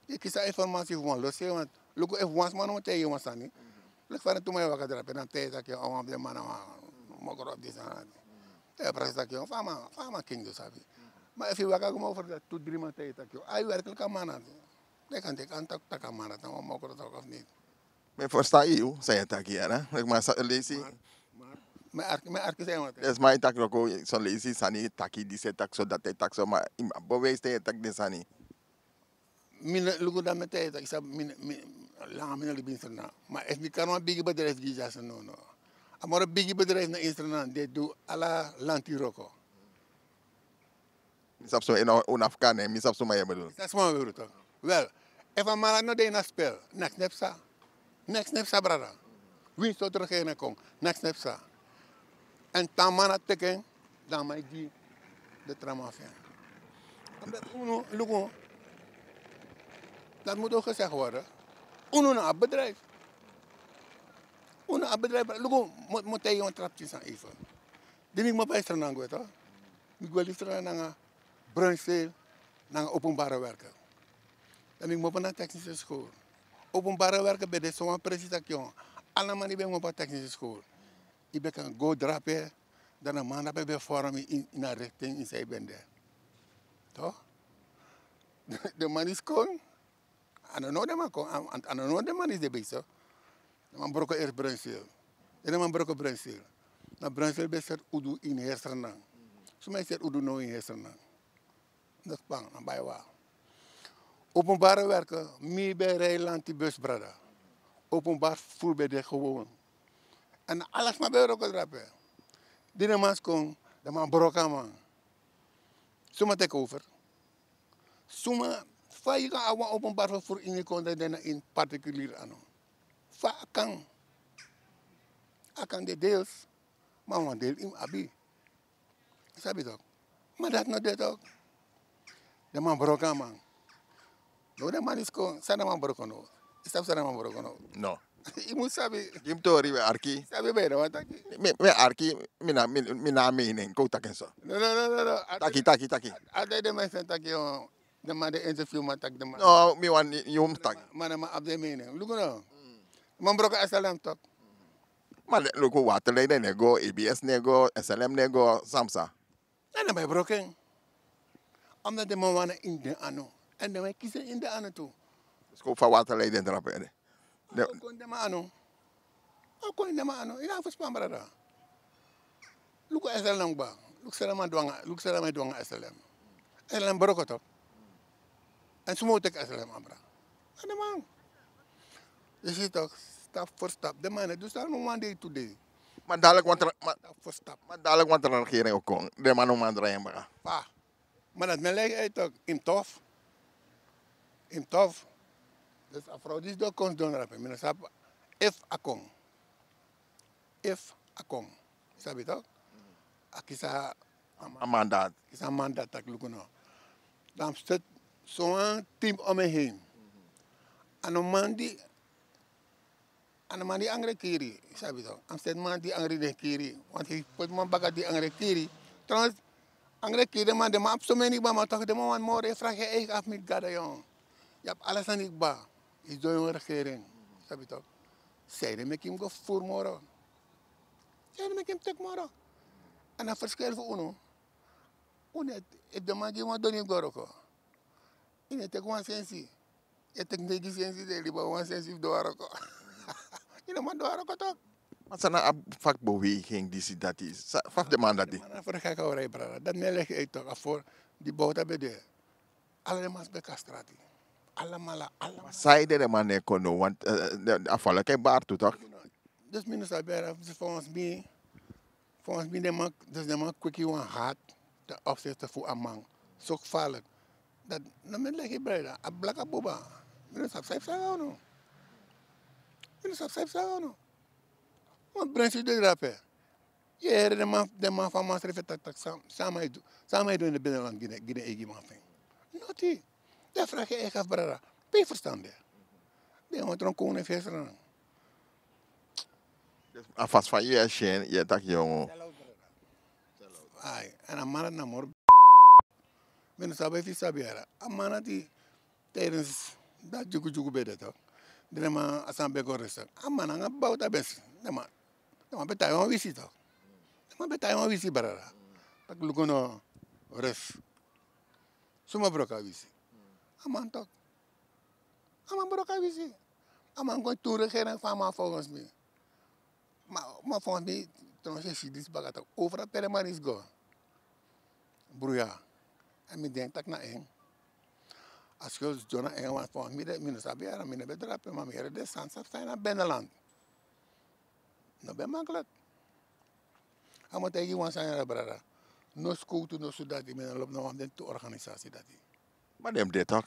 Yu e kisi a informasi fu wan lo sei, want luku, efu wan sma no mus taigi yu wan sani, leki fa den tu man e waka drape, dan taigi yu taki a wan fu den man na wan mokro of disi en dati. Yu e prakseri taki fa a man, fa a man ken yu sabi. Ma efu yu waka go moro fara, tu dri man taigi yu taki a yu werkelijk a man na. Den kan teki an taki, taki a man na wan mokro toch, of niet? Mi e ferstan yu san yu e taki ya, na. Leki ma son leisi. Mi e arki, mi e arki san yu wani taki. Yes, ma yu e taki loko son leisi sani, taki disi, taki so, dati, taki so, ma yu mu bewijs te yu e taki den sani. Mi no, luku, dan mi e taigi yu taki, sabi, mi, mi, langa mi no libi ini Sranan. Ma efu mi kari wan bigi bedrijf gi yu dyaso, no, no. A moro bigi bedrijf na ini Sranan, den e du ala lanti wroko. Mi sabi suma, yu no, un no abi fu kari nen, mi sabi suma yu e bedoel. Mi sabi suma yu e bedoel toch. Wel, efu a man dati no de ini a spel, neks no e psa. Neks no e psa, brada. Winsi sortu regering kon, neks no e psa. Èn te a man dati teki en, dan a man e gi den tra man fu en. Omdat unu, luku, dat moet ook gezegd worden. Unu na a bedrijf. Unu na a bedrijf, luku, mi, mi e taigi yu wan tra pikin sani even. Di mi kmopo na Sranan gwe toch, mi gwe libi Sranan nanga Brunsveel, nanga openbare werken. Dan mi kmopo na technische school. Openbare werken ben de sowan presi taki, ala man di ben kmopo na technische school, yu ben kan go drape, dan a man drape ben vorm yu ini, ini a richting ini san yu ben de. Toch? Den man disi kon, a no now den man kon, a, a, a no now den man disi de bezig. Den man broko eerst Brunsveel. Den man broko Brunsveel. Na Brunsveel ben seti udu ini heri Sranan. Suma e seti udu now ini heri Sranan? Na span, na baiwa. Openbare werken, mi ben e rij lanti bus, brada. Openbaar vervoer ben de gewoon. Èn ala sma ben e wroko drape. Di den man kon, den man broko a man. Suma teki over? Suma, fa yu kan abi wan openbaar vervoer ini yu kondre, dan na ini particulier anu? Fa a kan? A kan de deels, ma wan deel yu mus abi. Yu sabi toch. Ma dati no de toch. Den man broko a man. Now den man disi kon, san den man broko now? Yu sabi san den man broko now? No. Yu mus sabi. Gi mi tori, mi e arki. Sabi, ben, no, taki. Mi, mi e arki, mi na, mi, mi na a mening, kon taki en so. No, no, no, no, no. Taki, taki, taki. A, a, den man e taki, o, den man de interview man taki, den man. No, mi wani yu mus taki. Man, man abi den mening. Luku now. Man broko a salem toch. Ma luku, waterleiden no e go, E B S no e go, S L M no e go, san psa? Dan den man e broko en. Omdat den man wani en ini den anu. Èn den man e kisi en ini den anu tu. Siko fa waterleiden drape ede. A o kon ini den man anu. A o kon ini den man anu. Yu no abi fu span, brada. Luku S L M kba. Luku san den man du nanga, luku san den man e du nanga S L M. S L M broko toch. Èn suma o teki S L M abra? Na den man. Yu si toch, stap voor stap. Den man e du san no wan dei tu dei. Ma dadilik wan tra, ma, stap voor stap. Ma dadilik wan tra regering o kon. Den man no man drai en baka. Fa. Ma dati mi e legi uit toch, yu mus tof. Yu mus tof. Dus a frow disi doro kon sidon drape, mi no sabi efu a kon. Efu a kon. Yu sabi toch? A kisi a, a mandat. Kisi a mandat taki luku no. Dan a mus seti sowan team om en heen. A no man di, a no man di angre kiri, yu sabi toch? A mus seti man di angre den kiri. Want yu poti man baka di angre kiri. Trouwens, angre kiri den man, den man abi someni kba, ma toch den man wani moro. Yu e fragi yu eigi afu, mi gado, yon. Yu abi ala sani kba. Yu sidon ini wan regering, yu sabi toch? Sanede meki yu mus go furu moro? Sanede meki yu mus teki moro? Èn a verschil fu unu. Unu e, efu den man gi wan doni fu go wroko, yu no e teki wan sensi. Yu e teki neigi sensi, den e libi wan sensi fu du wan wroko. Yu no man du wan wroko toch. Ma san na a vakbeweging disi dati? San, fa fu den man dati? Den man na fu den gek a wrei, brada. Dati mi e legi uit toch. A fu di Bouta ben de, ala den man ben kastrati. Alamala, alamala. Sanede den man no e kon now, want, eh, eh, a volk e bari tu toch. Dus mi no sabi, brada, volgens mi, volgens mi den man, dus den man kweki wan haat ten opzichte fu a man. So gevaarlijk. Dati no mi e legi, brada. A blaka buba. Mi no sabi san yu fu saka unu. Mi no sabi san yu fu saka unu. Wan brensi de drape. Yu e yere den man, den man fu a man srefi e taki taki san, san a man e du, san a man e du ini den binnenland gi den, gi den eigi man fu en. Noti. Den e fragi yu eigi afu, brada. Pe yu ferstan de? Den wani tron kownu fu Sranan. A fasi fa yu e si en, yu e taki yongu. Ai, èn a man dati na moro. Mi no sabi efu yu sabi, yara. A man dati, tijdens dati dyugudyugu ben de toch. Den man, a sani ben go rustig. A man nanga Bouta ben si. Den man, den man ben taigi wan wisi toch. Den man ben taigi wan wisi, brada. Taki luku no, rust. Suma broko a wisi? A man toch. A man broko a wisi. A man kon tu regering fu a man volgens mi. Ma, ma volgens mi, trouwens, yu e si disi baka toch. Overal pe den man disi go, bruya. Èn mi denki taki na en. A skul sidon na en, want volgens mi de, mi no sabi, yara, mi no ben drape, ma mi yere den sani san psa ini a binnenland. No ben makkelijk. A mi o taigi yu wan sani, yara, brada. No skowtu, no sudati, mi no lobi na wan fu den tu organisasi dati. Ma den mus de toch.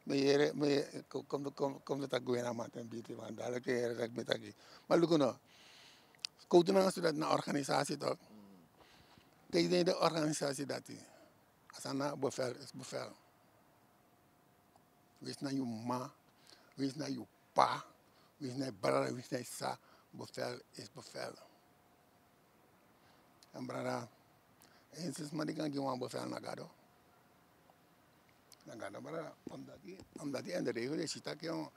Mi yere, mi yere, ko-, kom, kom, kom, taki gwe na maten biti, man. Dati leki yere taki mi taki. Ma luku no. Skowtu nanga sudati na organisasi toch. Te yu de ini den organisasi dati, a sani na bevel is bevel. Winsi na yu mama, winsi na yu p'pa, winsi na yu brada, winsi na yu sisa, bevel is bevel. Èn brada, a ensi sma di kan gi wan bevel na Gado. Na Gado, brada, omdat yu, omdat yu in de regel e si taki, yon,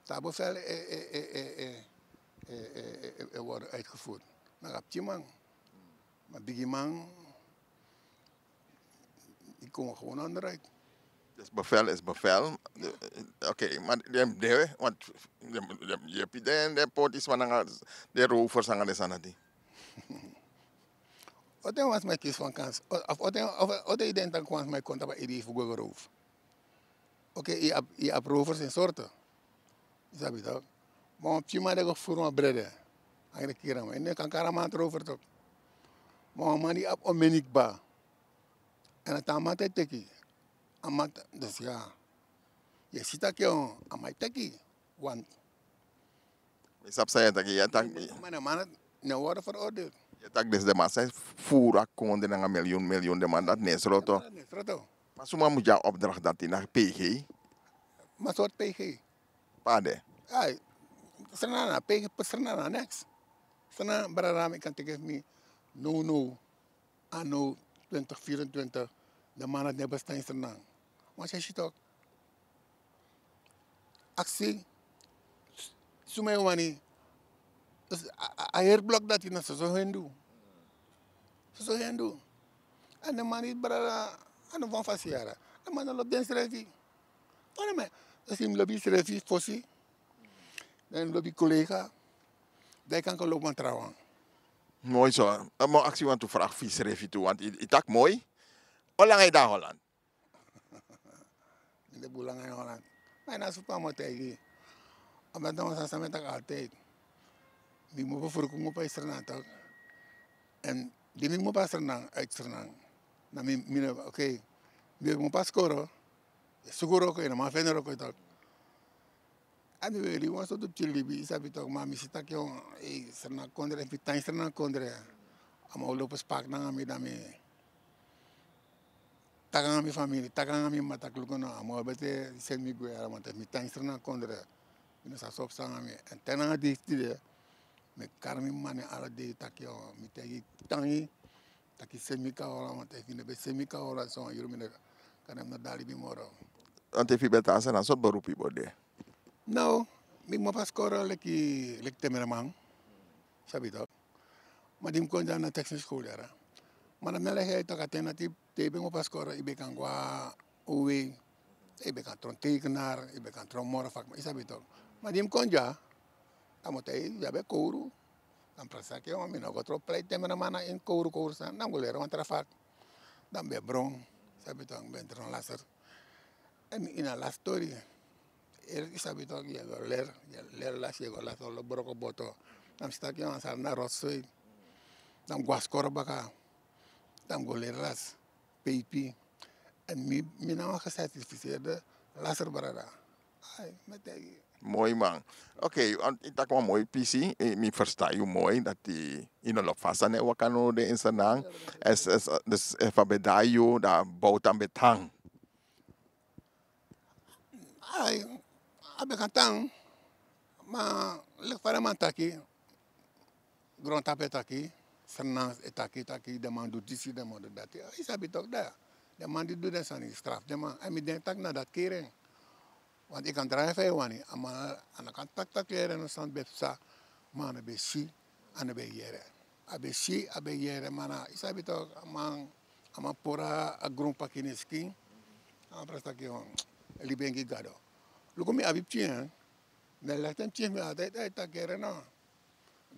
san bevel e, e, e, e, e, e, e, e, e worden uitgevoerd. Na a pikinman. Ma bigiman, yu kon gewoon onderuit. Dus bevel is bevel. Oké, maar den de, want den, den, yu e poti den, den poti sma nanga den rovers nanga den sani dati. Oten wan sma e kisi wan kans. Of oten, of oten yu denki taki wan sma e kon tapu a idee fu go roof. Oké, yu abi, yu abi rovers in sorten. Yu sabi toch. Ma wan pikinman di e go furu wan brede, a e kiri a man. Yu no kan kari a man rover toch. Ma wan man di abi omeni kba, èn a tan a man e teki. A man, dus ya. Yu e si taki, yon, a man e teki. Want yu sabi san yu e taki, yu e taki. Ma den man no worden veroordeeld. Yu e taki disi den man san e furu a kondre nanga miljoen, miljoen, den man dati no e sroto. Den man dati no e sroto. Ma suma mus gi a opdracht dati, na P G? Ma sortu P G? Pardon? Ai, Sranan na P G, Sranan na niks. Sranan, brada, mi kan teki fu mi. No, no. Anno twintig vierentwintig, den man dati no e bestaan in Sranan. Want yu e si toch. Aksi, s-, tu mi e wani. Dus a, a, a heri blok dati na soso hendu. Soso hendu. Èn den man di brada, a no wan fasi yara. A man no lobi densrefi. Wan man, dus yu mus lobi yusrefi fosi. Dan yu mus lobi yu kolega. Dan yu kan kon lobi wan trawan. Moi so. Mi o aksi wantu vraag fu yusrefi tu, want yu, yu taki moi. Olanga yu de na Holland? Mi de bun langa ini Holland. Ma yu na supa mi o taigi. Omdat na wan sani san mi e taki altijd. Mi kmopo, fu mi kmopo a Sranan tok. Èn di mi kmopo a Sranan, uit Sranan. Na mi, mi no, oké. Mi ben kmopo a Skoro. Suku wroko, yu no man feni wroko tok. A mi ben libi wan sortu pikin libi, yu sabi tok, ma mi si taki, ei, Sranan kondre, efu mi tan ini Sranan kondre. A man o lobi spak nanga mi, dan mi taki nanga mi famiri, taki nanga mi mama taki luku no, a man o bete seni mi gwe yara, want efu mi tan ini Sranan kondre, mi no sa sobi san nanga mi. Èn te nanga dei fu tide, mi e kari mi mama nen ala dei taki, o, mi taigi yu tangi, taki seni mi kon na Holland, want efu yu no ben seni mi kon na Holland, so wan yuru mi no kan de, mi no de na libi moro. Ante fu yu ben tan a Sranan, sortu beroep yu bo de? No, mi kmopo a Skoro leki, leki timmerman. Sabi tok. Ma di mi kon dya na technisch school yara. Ma na mi e legi yu tok, a ten dati, te yu ben kmopo a Skoro, yu ben kan go na O W, yu ben kan tron tekenaar, yu ben kan tron moro vakman, yu sabi tok. Ma di mi kon dya, dan mi o taigi yu, yu abi kowru. Dan mi prakseri taki, o, mi no go tron pleit timmerman na ini kowru, kowru sani, dan mi go leri wan tra vak. Dan mi ben bron, sabi tok, mi ben tron laser. Èn ini a lasi tori, yu sabi tok, yu e go leri, yu e leri lasi, yu e go lasi, olo broko boto. Dan mi si taki wan sani na rotzooi. Dan mi go na Skoro baka. Dan mi go leri lasi, peipi. Èn mi, mi na wan gecertificeerde laser brada. Ai, mi e taigi yu. Moi man. Oké, want yu taki wan moi pisi, eh, mi ferstan yu moi, dati yu no lobi fa a sani e waka now de ini Sranan. Es, es, dus efu a ben de na yu, dan a bowtu a ben tan. Ai, a ben kan tan, ma leki fa den man taki, grontapu e taki, Sranan e taki, taki den man du disi, den man du dati. Yu sabi tok, dan den man di du den sani, yu strafu den man. Èn mi denki taki na dati keri en. Want yu kan drai en fa yu wani, a man, a no kan taki taki yere no sani ben psa, ma a no ben si, a no ben yere. A ben si, a ben yere, ma na, yu sabi tok, a man, a man puru a gron paki na en skin. A man prakseri taki, o, libi en gi Gado. Luku, mi abi pikin, mi e leki den pikin fu mi altijd, e taki yere no.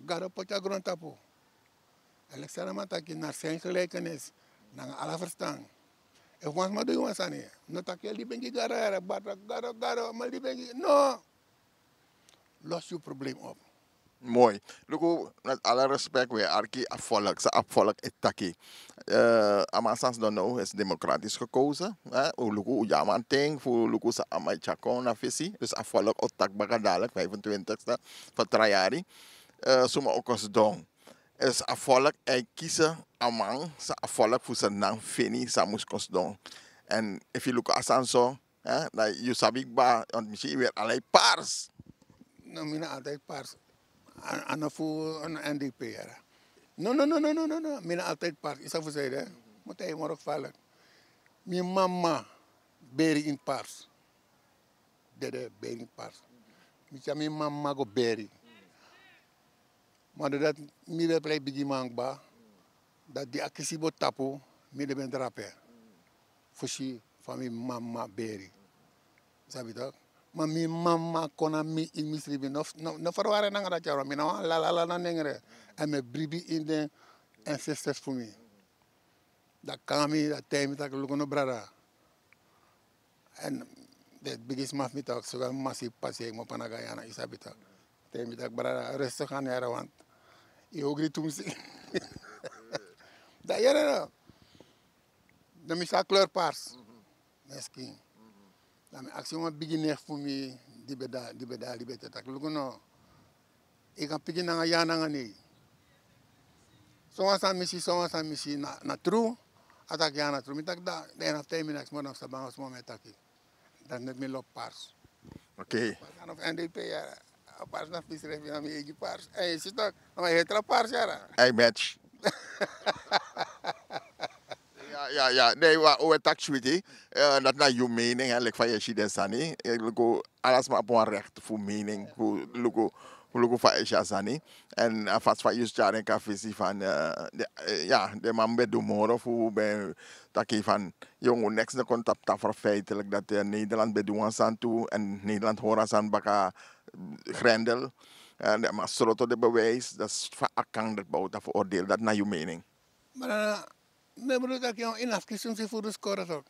Gado poti a grontapu. Èn leki san a man taki, naar zijn gelijkenis, nanga ala ferstan. Efu wan sma du yu wan sani, no taki yu e libi en gi Gado yara, bari Gado, Gado, mi e libi en gi, no. Los yu probleem op. Moi. Luku, met alle respect, wi e arki a volk, san a volk e taki. Eh, a man san sidon now is democratisch gekozen. Eh, un luku, un de na a man ten, fu luku san a man e tyari kon na fesi. Dus a volk o taki baka dadelijk, vijfentwintigste, fu tra yari. Eh, suma o kon sidon. Dus a volk e kisi a man san a volk fu Sranan feni san mus kon sidon. Èn efu yu luku a sani so, eh, dan yu sabi kba, want mi si yu weri altijd pars. No, mi no altijd pars. A, a no fu, a no N D P yara. No, no, no, no, no, no, no. Mi no altijd pars. Yu sabi fu san ede? Mi o taigi yu moro gevaarlijk. Mi mama beri ini pars. Dede beri ini pars. Mi tyari mi mama go beri. Ma doordat mi ben prei bigiman kba, dati di a kisi bo tapu, mi de ben drape. Fosi fa mi mama beri. Sabi tok? Ma mi mama kon na mi ini mi sribi. No, no, no ferwari nanga dati yara, mi na wan lalala na nengre. Èn mi e bribi ini den ancestors fu mi. Dan a kon na mi, dan a taigi mi taki luku no brada. Èn den bigisma fu mi taki, so kan mi masi pasi, mi o pana go na Guyana, yu sabi tok. Taigi mi taki brada, rustig aan yara, want yu ogri tumsi. Dan yere no. Dan mi si a kleur pars. Na en skin. Dan mi aksi wan bigi neef fu mi di ben de, di ben de, di ben de taki luku no. Yu kan piki nanga ya nanga nei. Sowan san mi si, sowan san mi si na, na tru. A taki ya na tru. Mi taki dan, dan na fu taigi mi neks moro, na fu sabi nanga suma mi e taki. Dan net mi lobi pars. Oké. Pars na fu N D P yara. A pars na fu mi srefi, na mi eigi pars. Ei, si tok, na mi heri tra pars yara. Ei, match. Ya, ya, ne wan o e taki switi. Dati na yu mening, leki fa yu e si den sani. Luku, ala sma abi wan rekti fu mening, fu luku, fu luku fa yu e si a sani. Èn a fasi fa yu tyari en kon a fesi fan, ya, den man ben du moro fu ben taki fan yongu neks no kon tapu tafra feitlik dati, nederland ben du wan sani tu, èn nederland hori a sani baka, grendel. Èn den man sroto den bewijs. Dati fa a kan dati bowta fu ordeel, dati na yu mening. Mara, mi e bedoel taki yu no mus kisi un si fu du skoro tok.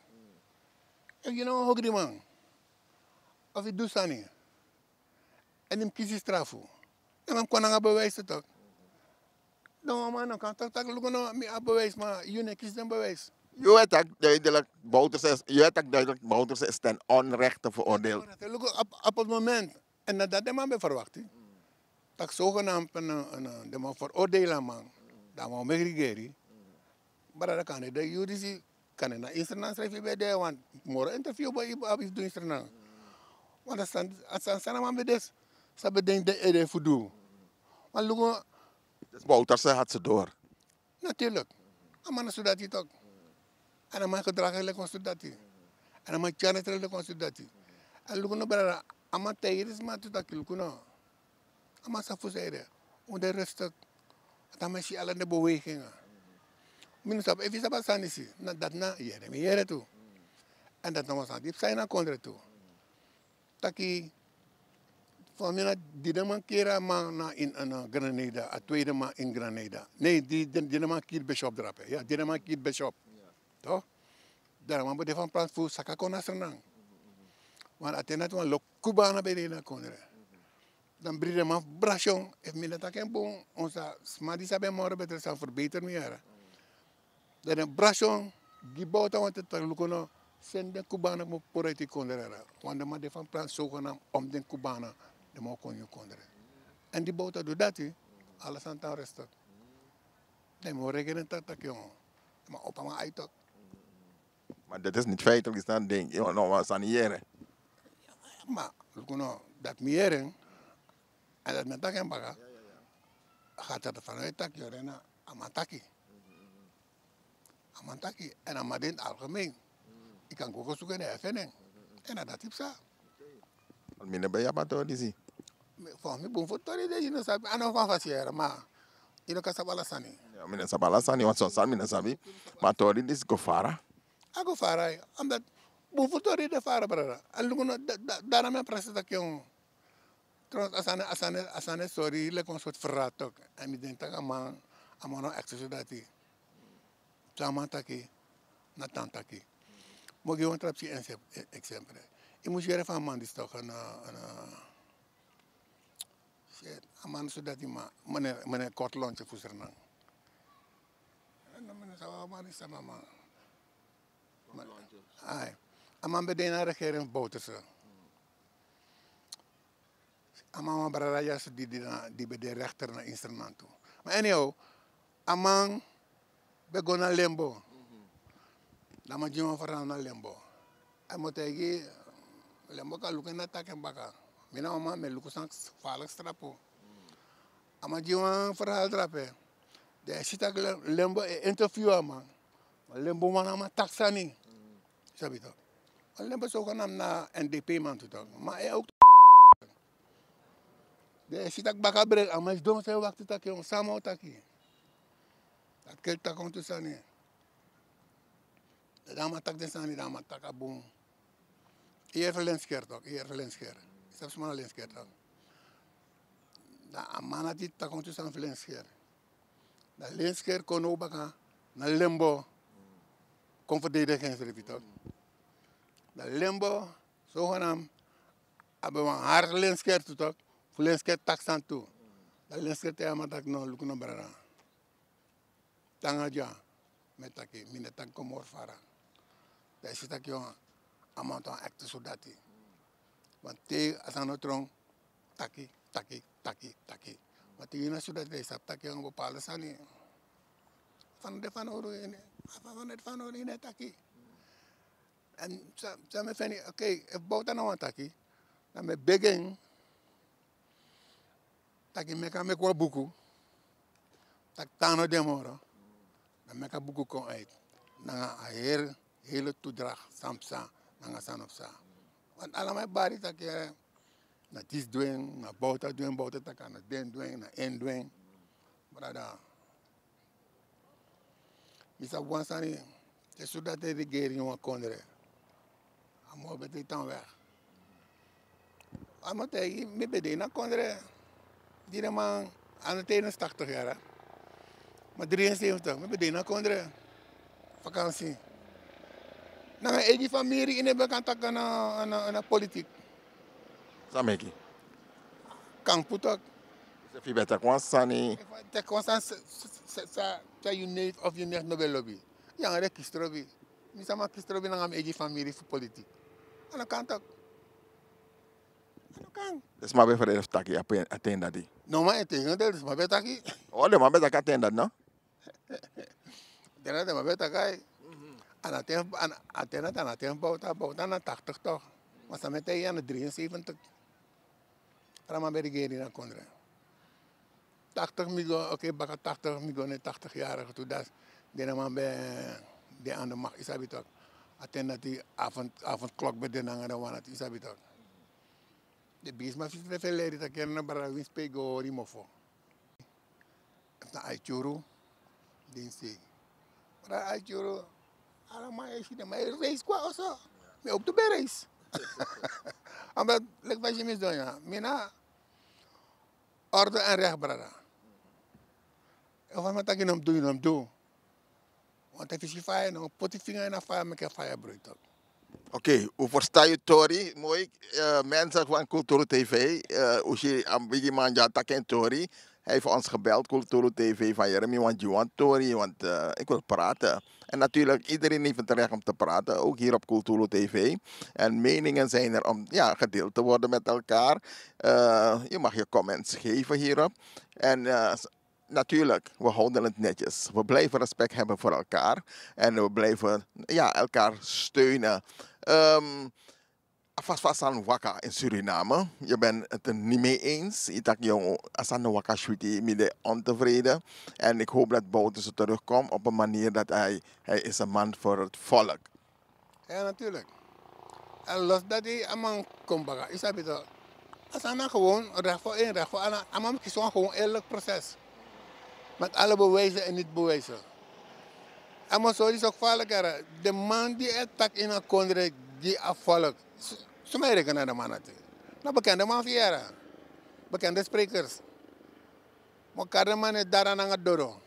Efu yu na wan hogriman, of yu du sani, èn yu mus kisi strafu, dan man kon nanga bewijs tok. Dan wan man no kan taki, luku no, mi abi bewijs, ma yu no e kisi den bewijs. Yu e taki duidelijk, Bouterse, yu e taki duidelijk, Bouterse is ten onrechte veroordeeld. Luku, op, op het moment, èn na dati den man ben verwakti. Taki zogenaamd den man veroordeel a man, dan man o meki regeri. Brada, kan de de yu disi, kan de na insternan srefi ben de, want moro interview bo yu abi fu du insternan. Want a san, a san, san a man ben de, san ben denki den ede fu du. Want luku, dus Bouterse had ze door. Natuurlijk. A man na sudati tok. Èn a man gedrag leki wan sudati. Èn a man tyari en leki wan sudati. Èn luku no, brada, a man taigi den sma tu taki luku no, a man sabi fu san ede. Un de rustig. Dati a man e si ala den bewegingen. Mi no sabi efu yu sabi a sani disi, na dati na yere mi yere tu. Èn dati na wan sani di psa ini a kondre tu. Taki, famina, di den man kiri a man na in, na Grenada, a tweede man in Grenada. Nee, di, di, di den man kiri Bishop drape. Ya, di den man kiri Bishop. Toch? Dan a man ben de van plan fu saka kon na Sranan. Want a ten dati wan lo Kubana ben de na kondre. Dan bri den man fu Brasion, efu mi no taki en bun, un sa sma di sabi en moro beter sa verbeter mi yere. Dan den Brasion gi Bouta wanten taki luku no, seni den Kubana mu puru uit yu kondre. Want den man de van plan zogenaamd om den Kubana, den man o kon ini yu kondre. Èn di Bouta du dati, ala sani tan rustig. Dan yu mu reken en taki taki, yu man opo a man ai tok. Maar dit is niet feitelijk, is dan denk je, no, wan sani yere. Ma luku no, dati mi yere en, èn dati mi e taki en baka. Gaat er ervan uit taki, yu rena, a man taki. A man taki, èn a man de in het algemeen. Yu kan go go suku en, dan yu e feni en. Èn na dati psa. Mi no ben abi a tori disi. Fu mi bun fu tori de, yu no sabi, a no fu a fasi yere, ma yu no kan sabi ala sani. Ya, mi no sabi ala sani, want son sani mi no sabi. Ma a tori disi go fara. A go fara, omdat bun fu tori de fara, brada. Èn luku no, da, da, daarom mi e presi taki, yu. Trouwens, a sani, a sani, a sani sori leki wan sortu verraad tok. Èn mi denki taki a man, a man no echt so dati. San a man taki, na tan taki. Mi o gi wan tra pisi ense-, e-, exemple. Yu mus yere fu a man disi tok, na, na, shit, a man so dati, ma, meneer, meneer Kortlontje fu Sranan. Na, meneer, sa a man disi, a man. Ai. A man ben de na regering fu Bouterse. A man wan brada dyaso di, di na, di ben de rechter na instrument tu. Ma anyhow, a man ben go na lembo. Dan a man gi wan verhaal na lembo. A man taigi lembo kan luku en, na taki en baka. Mi na wan man mi e luku san falik strapu. A man gi wan verhaal drape. Dan yu e si taki le-, lembo e interview a man. Ma lembo wani a man taki sani. Sabi tok. Ma lembo so kan na N D P man tu tok. Ma e ook. Dan yu e si taki baka bril, a man e sidon so e wakti taki, yu san a man o taki. Dati keri taki wantu sani. Dan a man taki den sani, dan a man taki a bun. Yu yere fu Lensker tok, yu yere fu Lensker. Yu sabi suma na Lensker tok. Dan a man dati taki wantu sani fu Lensker. Dan Lensker kon now baka na lembo. Kon verdedig ensrefi tok. Dan lembo, zogenaamd, abi wan hart Lensker tu tok. Fu Lensker taki sani tu. Dan Lensker taigi a man taki no, luku no brada. Tanga dya, mi e taki, mi no e taki kon moro fara. Dan yu e si taki wan, a man tan echt so dati. Want te a sani no tron, taki, taki, taki, taki. Want te yu na so dati, dan yu sabi taki wan bepaalde sani. Fa no de fanowdu ini, fa no de fanowdu ini e taki. Èn san, san mi e feni, oké, efu Bouta no wani taki, dan mi e begi en taki meki a meki wan buku, taki tan no de moro, dan meki a buku kon uit. Nanga a heri hele toedracht san psa, nanga san no psa. Want ala man e bari taki na disi du en, na bowta du en, bowta taki a no den du en, na en du en. Brada, mi sabi wan sani, te sudati e regeri ini wan kondre, a moro betri tan weg. A man taigi mi ben de ini a kondre, di den man, a no te ini a staktig yara, ma dri en seventig mi ben de ini a kondre, vakansi. Nanga eigi famiri ini ben kan taki na, na, na politik. San meki? Kan putu. Efu yu ben taki wan sani. Efu a taki wan sani sa, sa, sa, sa yu neef of yu nicht no ben lobi, yu nanga den kisi trobi. Mi sama kisi trobi nanga mi eigi famiri fu politik. A no kan taki. A no kan. Den sma ben frede fu taki a ten dati. No, ma integendel, den sma ben taki. O, den man ben taki a ten dati, no? Den na den man ben taki. A na ten, a na, a ten dati a na ten bowta, bowta na tachtig toch. Ma san mi e taigi yu, a na drieënzeventig. Ala man ben regeri na kondre. Tachtig mi go, oké, baka tachtig mi go na tachtig yari tu, dati den na man ben de aan de macht, yu sabi toch. A ten dati avond, avondklok ben de nanga den wan dati, yu sabi toch. Den bigisma fu yu refereri taki na brada winsi pe yu go hori mofo. Efu na Aitjuru, den sei. Brada Aitjuru, ala man e si den man e reis kon na oso. Mi ook tu ben reis. Omdat, leki fa yu si mi sidon ya, mi na orde en recht, brada. Efu a man taki no mus du, no mus du. Want efu yu si faya, no poti finga ini a faya, meki a faya broi toch. Oké, un verstan yu tori. Mooi, eh, mensen van Kulturu T V, eh, un si a bigiman dya taki en tori. Hij heeft ons gebeld, Kulturu T V, van: "Yere, mi wani gi wan tori, want, eh, ik wil praten." En natuurlijk, iedereen heeft het recht om te praten, ook hier op Kulturu T V. En meningen zijn er om, ja, gedeeld te worden met elkaar. Eh, je mag je comments geven hierop. En, eh, s-, natuurlijk, we houden het netjes. We blijven respect hebben voor elkaar. En we blijven, ja, elkaar steunen. Ehm, a fasi fa a sani waka in Suriname. Je bent het er niet mee eens. Yu taki: "Yo, a sani no waka switi, mi de ontevreden." En ik hoop dat Bouterse terugkomt op een manier dat hij, hij is een man voor het volk. Ja, natuurlijk. En los dati a man kon baka, yu sabi toch. A sani na gewoon recht voor één, recht voor allen. A man mus kisi wan gewoon eerlijk proces. Met alle bewijzen en niet bewijzen. A man sori so gevaarlijk, yara. Den man di e taki ini a kondre gi a volk. S-, suma e reken na den man dati? Na bekende man fu yu, yara. Bekende sprekers. Ma kari den man e dara nanga doro.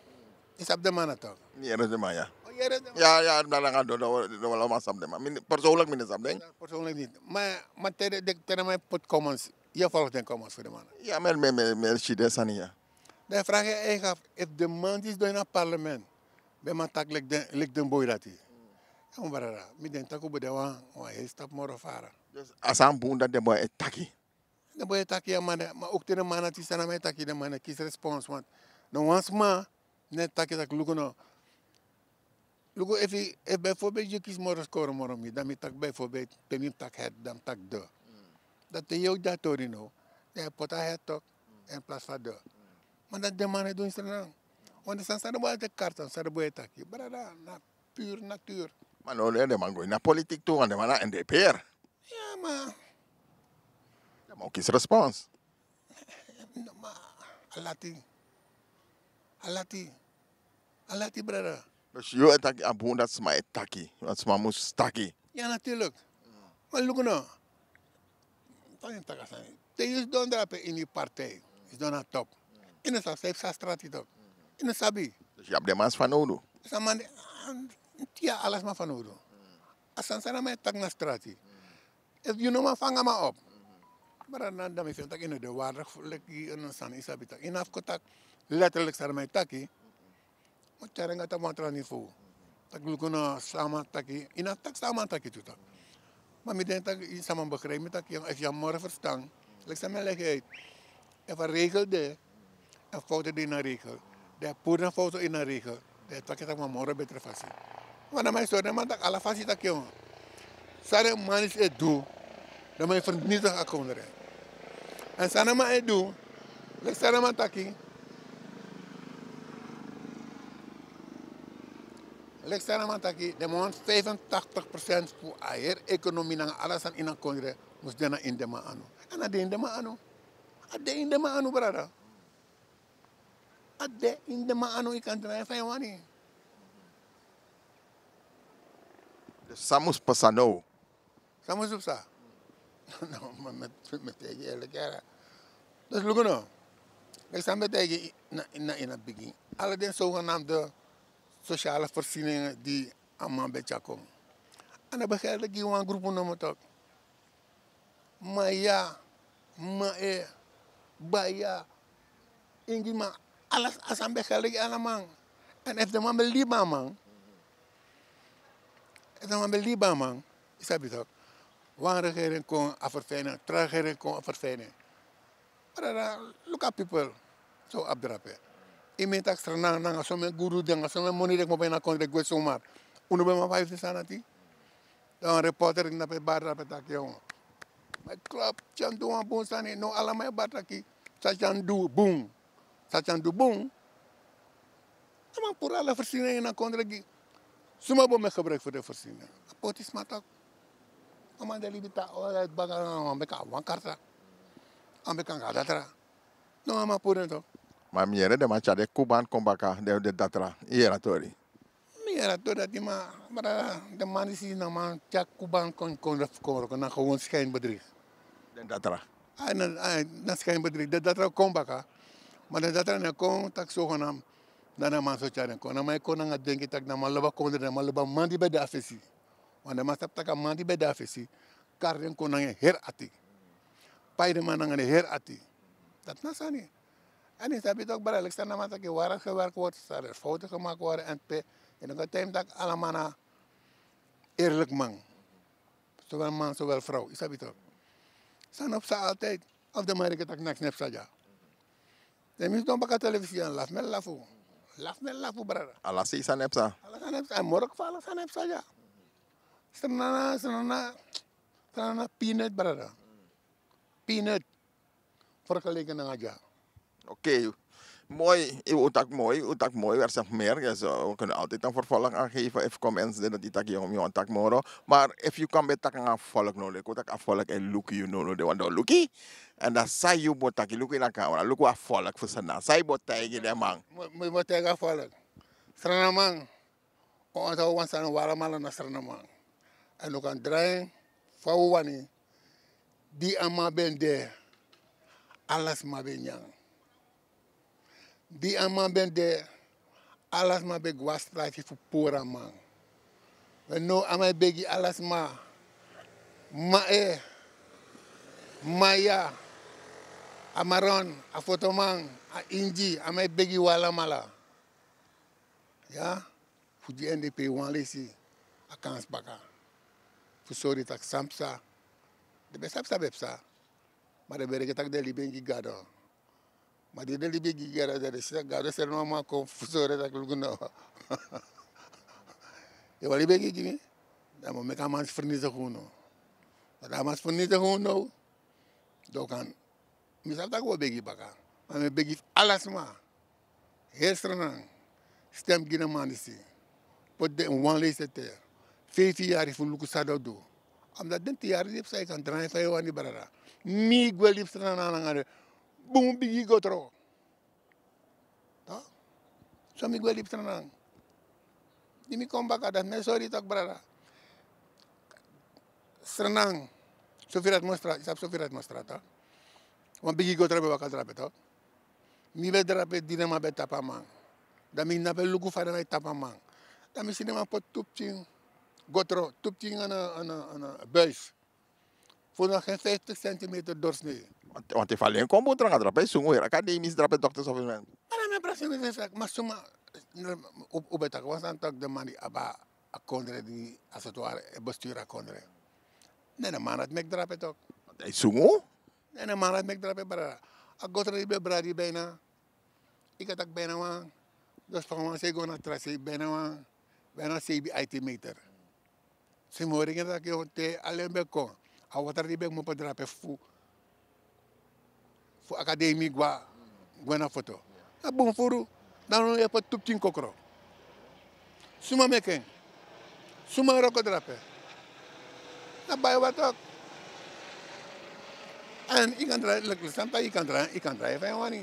Yu sabi den man dati toch? Mi yere den man, ya. O, yu yere den man? Ya, ya, dara nanga doro, doro, ala man sabi den man. Mi, persoonlijk mi no sabi den. Ya, persoonlijk niet. Ma, ma te den, den, te den man e poti comments, yu e volg den comments fu den man? Ya, mi e, mi e, mi e, mi e si den sani, ya. Dan yu e vraag yu eigen af, efu den man di sidon ini a parlement ben man taki leki den, leki den boi dati. Ya, mi brada, mi denki taki un ben de wan, wan heri stap moro fara. Dus a sani bun dati den boi e taki. Den boi e taki, ya, ma den, ma ook te den man dati, san na man e taki, den man e kisi respons, want no wan sma no e taki taki luku no. Luku, efu, efu bijvoorbeeld yu kisi moro, score moro mi, dan mi taki bijvoorbeeld, te mi mus taki het, dan mi taki de. Dan te yu o gi a tori now, dan yu e poti a het toch, in plaats van de. Ma dati den man e du ini Sranan. Want den sani san den boi e taki, kartan san den boi e taki, brada, na puur natuur. Ma now den man go ini a politiek tu, want den man na N D P'er. Ya, ma den man o kisi respons. No, ma a lati. A lati. A lati, brada. Dus yu e taki a bun dati sma e taki, want sma mus taki. Ya, natuurlijk. Ma luku no. Fa yu e taki a sani? Te yu sidon drape ini yu partij, yu sidon na top, yu no sabi san yu psa na strati toch. Yu no sabi. Dus yu abi den man fanowdu. San man de, ya, ala sma fanowdu. A sani san na man e taki na strati. Efu yu no man fanga man op, brada, dan mi feni taki yu no de waardig fu leki yu no sani, yu sabi toch. Yu no abi fu kon taki letterlijk san na man e taki. Ma tyari en go na wan tra niveau. Taki luku no san a man taki, yu no abi taki san a man taki tu toch. Ma mi denki taki yu sa man begrijp mi taki, efu yu abi moro ferstan, leki san mi e leg uit. Efu a regel de, efu foto de ini a regel, dan yu puru den foto ini a regel, dan yu taki taki wan moro betre fasi. Ma na man e sori den man taki ala fasi taki, yo, san den man disi e du, den man e vernietig a kondre. En san den man e du, leki san den man taki, Leki san a man taki, den man wani vijfentachtig procent fu a heri ekonomi nanga ala sani ini a kondre mus de na ini den man anu. Èn a de ini den man anu. A de ini den man anu, brada. A de ini den man anu, yu kan drai fa yu wani. San mus pasa now? San mus pasa? No, ma mi e taigi yu eerlijk, yara. Dus luku no. Leki san mi e taigi yu na, na ini a bigin. Ala den zogenaamde sociale voorzieningen di a man ben tyari kon, a no ben geldig gi wan grupu nomo toch. Ma ya, ma e, baya, ingi man, ala, a sani ben geldig gi ala man. Èn efu den man ben libi a man, efu den man ben libi a man, yu sabi toch. Wan regering kon a verfijning, tra regering kon a verfijning. Brada, luku a pipel san un abi drape. Yu meen taki Sranan nanga somen guru den, nanga somen moni den kmopo ini a kondre gwe somar. Un no ben man feifi sani ati. Dan wan reporter di na pe bari drape taki, yon. Ma klop, Tyan du wan bun sani. No, ala man e bari taki Satan du bun. Satan du bun. A man puru ala voorzieningen ini a kondre gi. Suma bo mi e gebruik fu den voorzieningen? A poti sma toch. A man de libi ta, o, a baka, a man ben kan wan karta. A man ben kan go a datra. No, a man puru en toch. Ma mi yere den man tyari den kuban kon baka, den, den datra. Yu yere a tori? Mi yere a tori dati, ma, brada, den man disi na man tyari kuban kon, kon, kon, kon, na gewoon schijnbedrijf. Den datra? Ai, na, ai, na schijnbedrijf. Den datra kon baka. Ma den datra no e kon taki zogenaamd na den man so tyari den kon. Na man e kon nanga denki taki na man lobi a kondre, na man lobi a man di ben de a fesi. Want den man sabi taki a man di ben de a fesi kari den kon nanga en heri ati. Pai den man nanga den heri ati. Dati na sani. Èn yu sabi toch, brada, leki san a man taki, waar het gewerkt wordt, zal er fouten gemaakt worden. En pe, yu no kan taigi mi taki ala man na eerlijk man. Zowel man, zowel vrouw, yu sabi toch. San no psa altijd. Of den man reken taki neks no e psa dya. Den mi sidon baka telefisi èn lafu mi e lafu. Lafu mi e lafu, brada. Ala sei san no e psa. Ala san no e psa. A moro gevaarlijk san no e psa dya. Srana, Srana, Srana peanut, brada. Peanut. Vergeleken nanga dya. Oké. Mooi, u taki mooi, u taki mooi, er zijn meer. Dus, eh, we kunnen altijd een vervolg aangeven. If comments, dat die taki jong, jong, taki moro. Maar if you kan bij taki aan volk no, ik wil taki aan volk en look you no, no, de wan don luki. En dan sai you bo taki, look in de camera, look wat volk voor zijn naam. Sai bo taigi de man. Mo, mo, mo taigi a volk. Srana man. O, a sa wan sani, wi alamala na Srana man. Èn un kan drai en fa un wani. Di a man ben de, ala sma ben nyan. Di a man ben de, ala sma ben gwe na straat fu puru a man. We now a man e begi ala sma. Ma e, ma ya, a maron, a fotoman, a ingi, a man e begi wi alamala. Ya, fu gi N D P wan leisi a kansi baka. Fu sori taki san psa. Den ben sabi san ben psa. Ma den ben reken taki den libi en gi Gado. Ma di den libi en gi Gado, den si taki Gado seni wan man kon fu sori taki luku no. Yu wani begi gi mi? Dan mi o meki a man vernietig unu. Dan a man vernietig unu. Dan un kan Mi sabi taki wi o begi baka. Ma mi e begi fu ala sma. Heri Sranan. Stem gi den man disi. Poti den ini wan leisi ete. Feifi yari fu luku san den o du. Omdat den tin yari di psa yu kan drai fa yu wani, brada. Mi gwe libi Sranan nanga den bun bigi gotro. Toch? So mi gwe libi Sranan. Di mi kon baka, dati mi e sori yu taki, brada. Sranan. Sofia Atmostra, yu sabi Sofia Atmostra, toch? Wan bigi gotro ben waka drape, toch? Mi ben drape di den man ben tapu a man. Dan mi na ben luku fa den man e tapu a man. Dan mi si den man poti tu pikin gotro, tu pikin ana, ana, ana buis. Fu no gen vijftig centimeter doorsnee. Want, want efu alen kon bun tranga drape, sungu heri akademisch drape, dokters of men. Ma na mi e prakseri mi srefi taki, ma suma, u, u ben taki wan sani taki den man di abi a kondre, di a sowtu wari e besturu a kondre. Ne, den man dati meki drape toch. Want hij sungu? Ne, den man dati meki drape, brada. A gotro di ben bradi bijna. Yu kan taki bijna wan, dus van wan sei go na tra sei, bijna wan, bijna seibi aiti meter. San mi o reken taki, te alen ben kon, a water di ben kmopo drape fu, fu akademi gwe, gwe na foto. A bun furu, dan un e poti tu pikin kokro. Suma meki en? Suma wroko drape? Na bai watra. En yu kan drai, leki san taki yu kan drai, yu kan drai fa yu wani.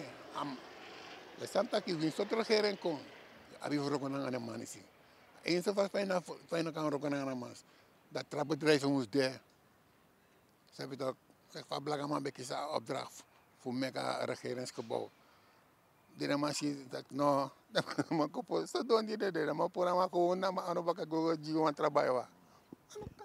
Leki san taki winsi sortu regering kon, yu abi fu wroko nanga den man disi. Enso fa yu no kan wroko nanga den man disi, dan tra bedrijf mus de. Sabi tok, fa blakaman ben kisi a opdracht fu meki a regeringsgebouw. Di den man si taki no, den man kon poti so don di den de, den man puru a man kon na man ano baka go gi wan tra bai wan.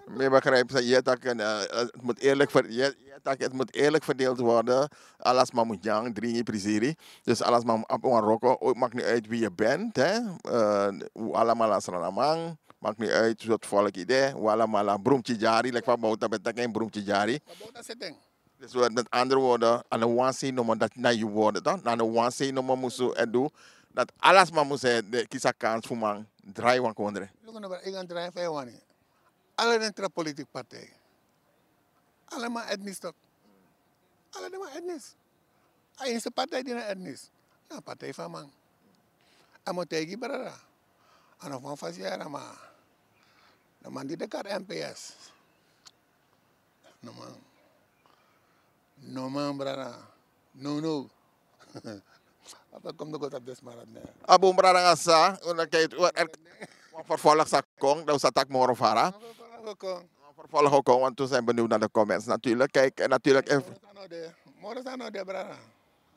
Mi begrijp, zei je dat, eh, het moet eerlijk ver-, je, je dat het moet eerlijk verdeeld worden. Ala sma mu dyang, dringi, prisiri. Dus ala sma mu abi wan wroko. O, maakt niet uit wie je bent, hè. Eh, u alamala Sranamang. Maakt niet uit wat volk yu de. U alamala Brumtijari. Leki fa Bouta ben taki en Brumtijari. Bouta setting. Dus met andere woorden, a no wan sei nomo, dati na yu woorden, toch? Na no wan sei nomo musu e du. Dati ala sma musu e de, kisi a kans fu man drai wan kondre. Luku no, bra, yu kan drai fa yu wani. Ala den tra politiek partij. Ala man etnis toch. Ala den man etnis. A ensi partij di no etnis, na a partij fu a man. A mu taigi brada. A no fu wan fasi yara, ma den man di de kari M P S. No man. No man, brada. No, no. Apa kom no go tapu den sma dati, ne. A bun, brada, nanga san un e kari, un e, wan vervolg sa kon, dan un sa taki moro fara. Wan vervolg o kon. Wan vervolg o kon, want we zijn benieuwd naar de comments natuurlijk. Kijk, en natuurlijk even. Moro sani no de, moro sani no de, brada.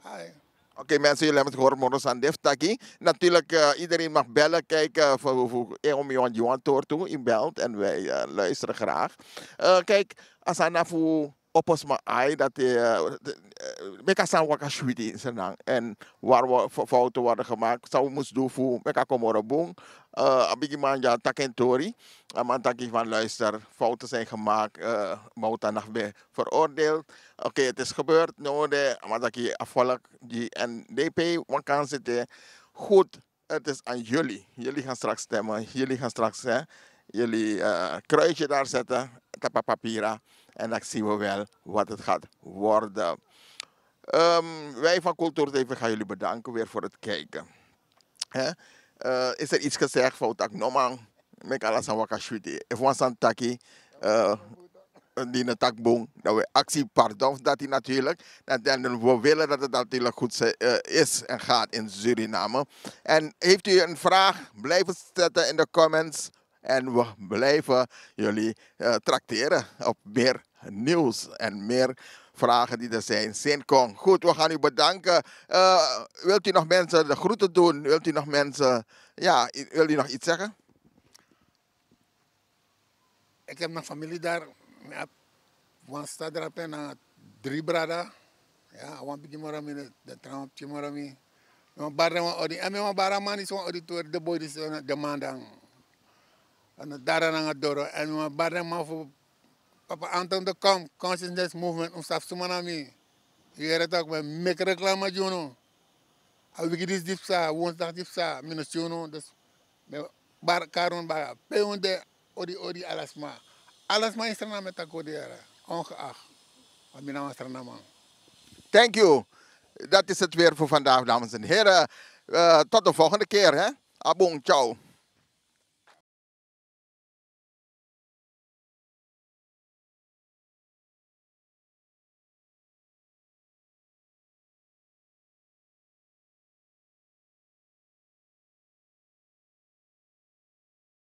Hi. Oké, mensen, jullie hebben het gehoord, moro sani no de fu taki. Natuurlijk, eh, iedereen mag bellen, kijken, voor, voor, eh, om Johan, Johan Toor toe, u belt en wij, eh, luisteren graag. Eh, kijk, a sani na fu opo sma ai, dati, eh, de, eh, meki a sani waka switi in Sranan. En waar wo-, fo-, fouten worden gemaakt, san un mus du fu meki a kon moro bun. Eh, a bigiman dya taki en tori. A man taki van: luister, fouten zijn gemaakt, eh, Bouta na fu ben veroordeeld. Oké, het is gebeurd, no de, a man taki a volk di N D P wan kans ete. Goed, het is aan jullie. Jullie gaan straks stemmen. Jullie gaan straks, hè, jullie, eh, kruisje daar zetten, tapu a papira. En dan zien we wel wat het gaat worden. Ehm, wij van Cultuur T V gaan jullie bedanken weer voor het kijken. Hè? Eh, is er iets gezegd, fout taki no man. Meki ala sani waka switi. Efu wan sani taki, eh, di no taki bun, dan we aksi pardon fu dati natuurlijk. Dan, dan we willen dat het natuurlijk goed zi-, eh, is en gaat in Suriname. En heeft u een vraag, blijf het zetten in de comments. En we blijven jullie, eh, trakteren op meer nieuws en meer vragen die er zijn. Zin kon. Goed, we gaan u bedanken. Eh, wilt u nog mensen de groeten doen? Wilt u nog mensen, ja, i-, wilt u nog iets zeggen? Ik heb nog familie daar. Mi abi wan sisa drape nanga dri brada. Ya, a wan pikin moro mi, den tra wan pikin moro mi. Mi wan bari den wan odi. En mi wan bari a man disi wan odi tu, de boi disi, eh, de man dan. En dara nanga doro. En mi wan bari den man fu Papa Anton de Kom, Consciousness Movement, un sabi suma na mi. Yu yere tak' mi e meki reklama gi unu. A wiki disi di psa, wonsdag di psa, mi no si unu, dus mi e bari kari unu baka. Pe un de, odi, odi ala sma. Ala sma in Sranan mi e taki odi yere, ongeacht. Want mi na wan Srananman. Thank you. Dat is het weer voor vandaag, dames en heren. Eh, tot de volgende keer, hè. A bun, ciao.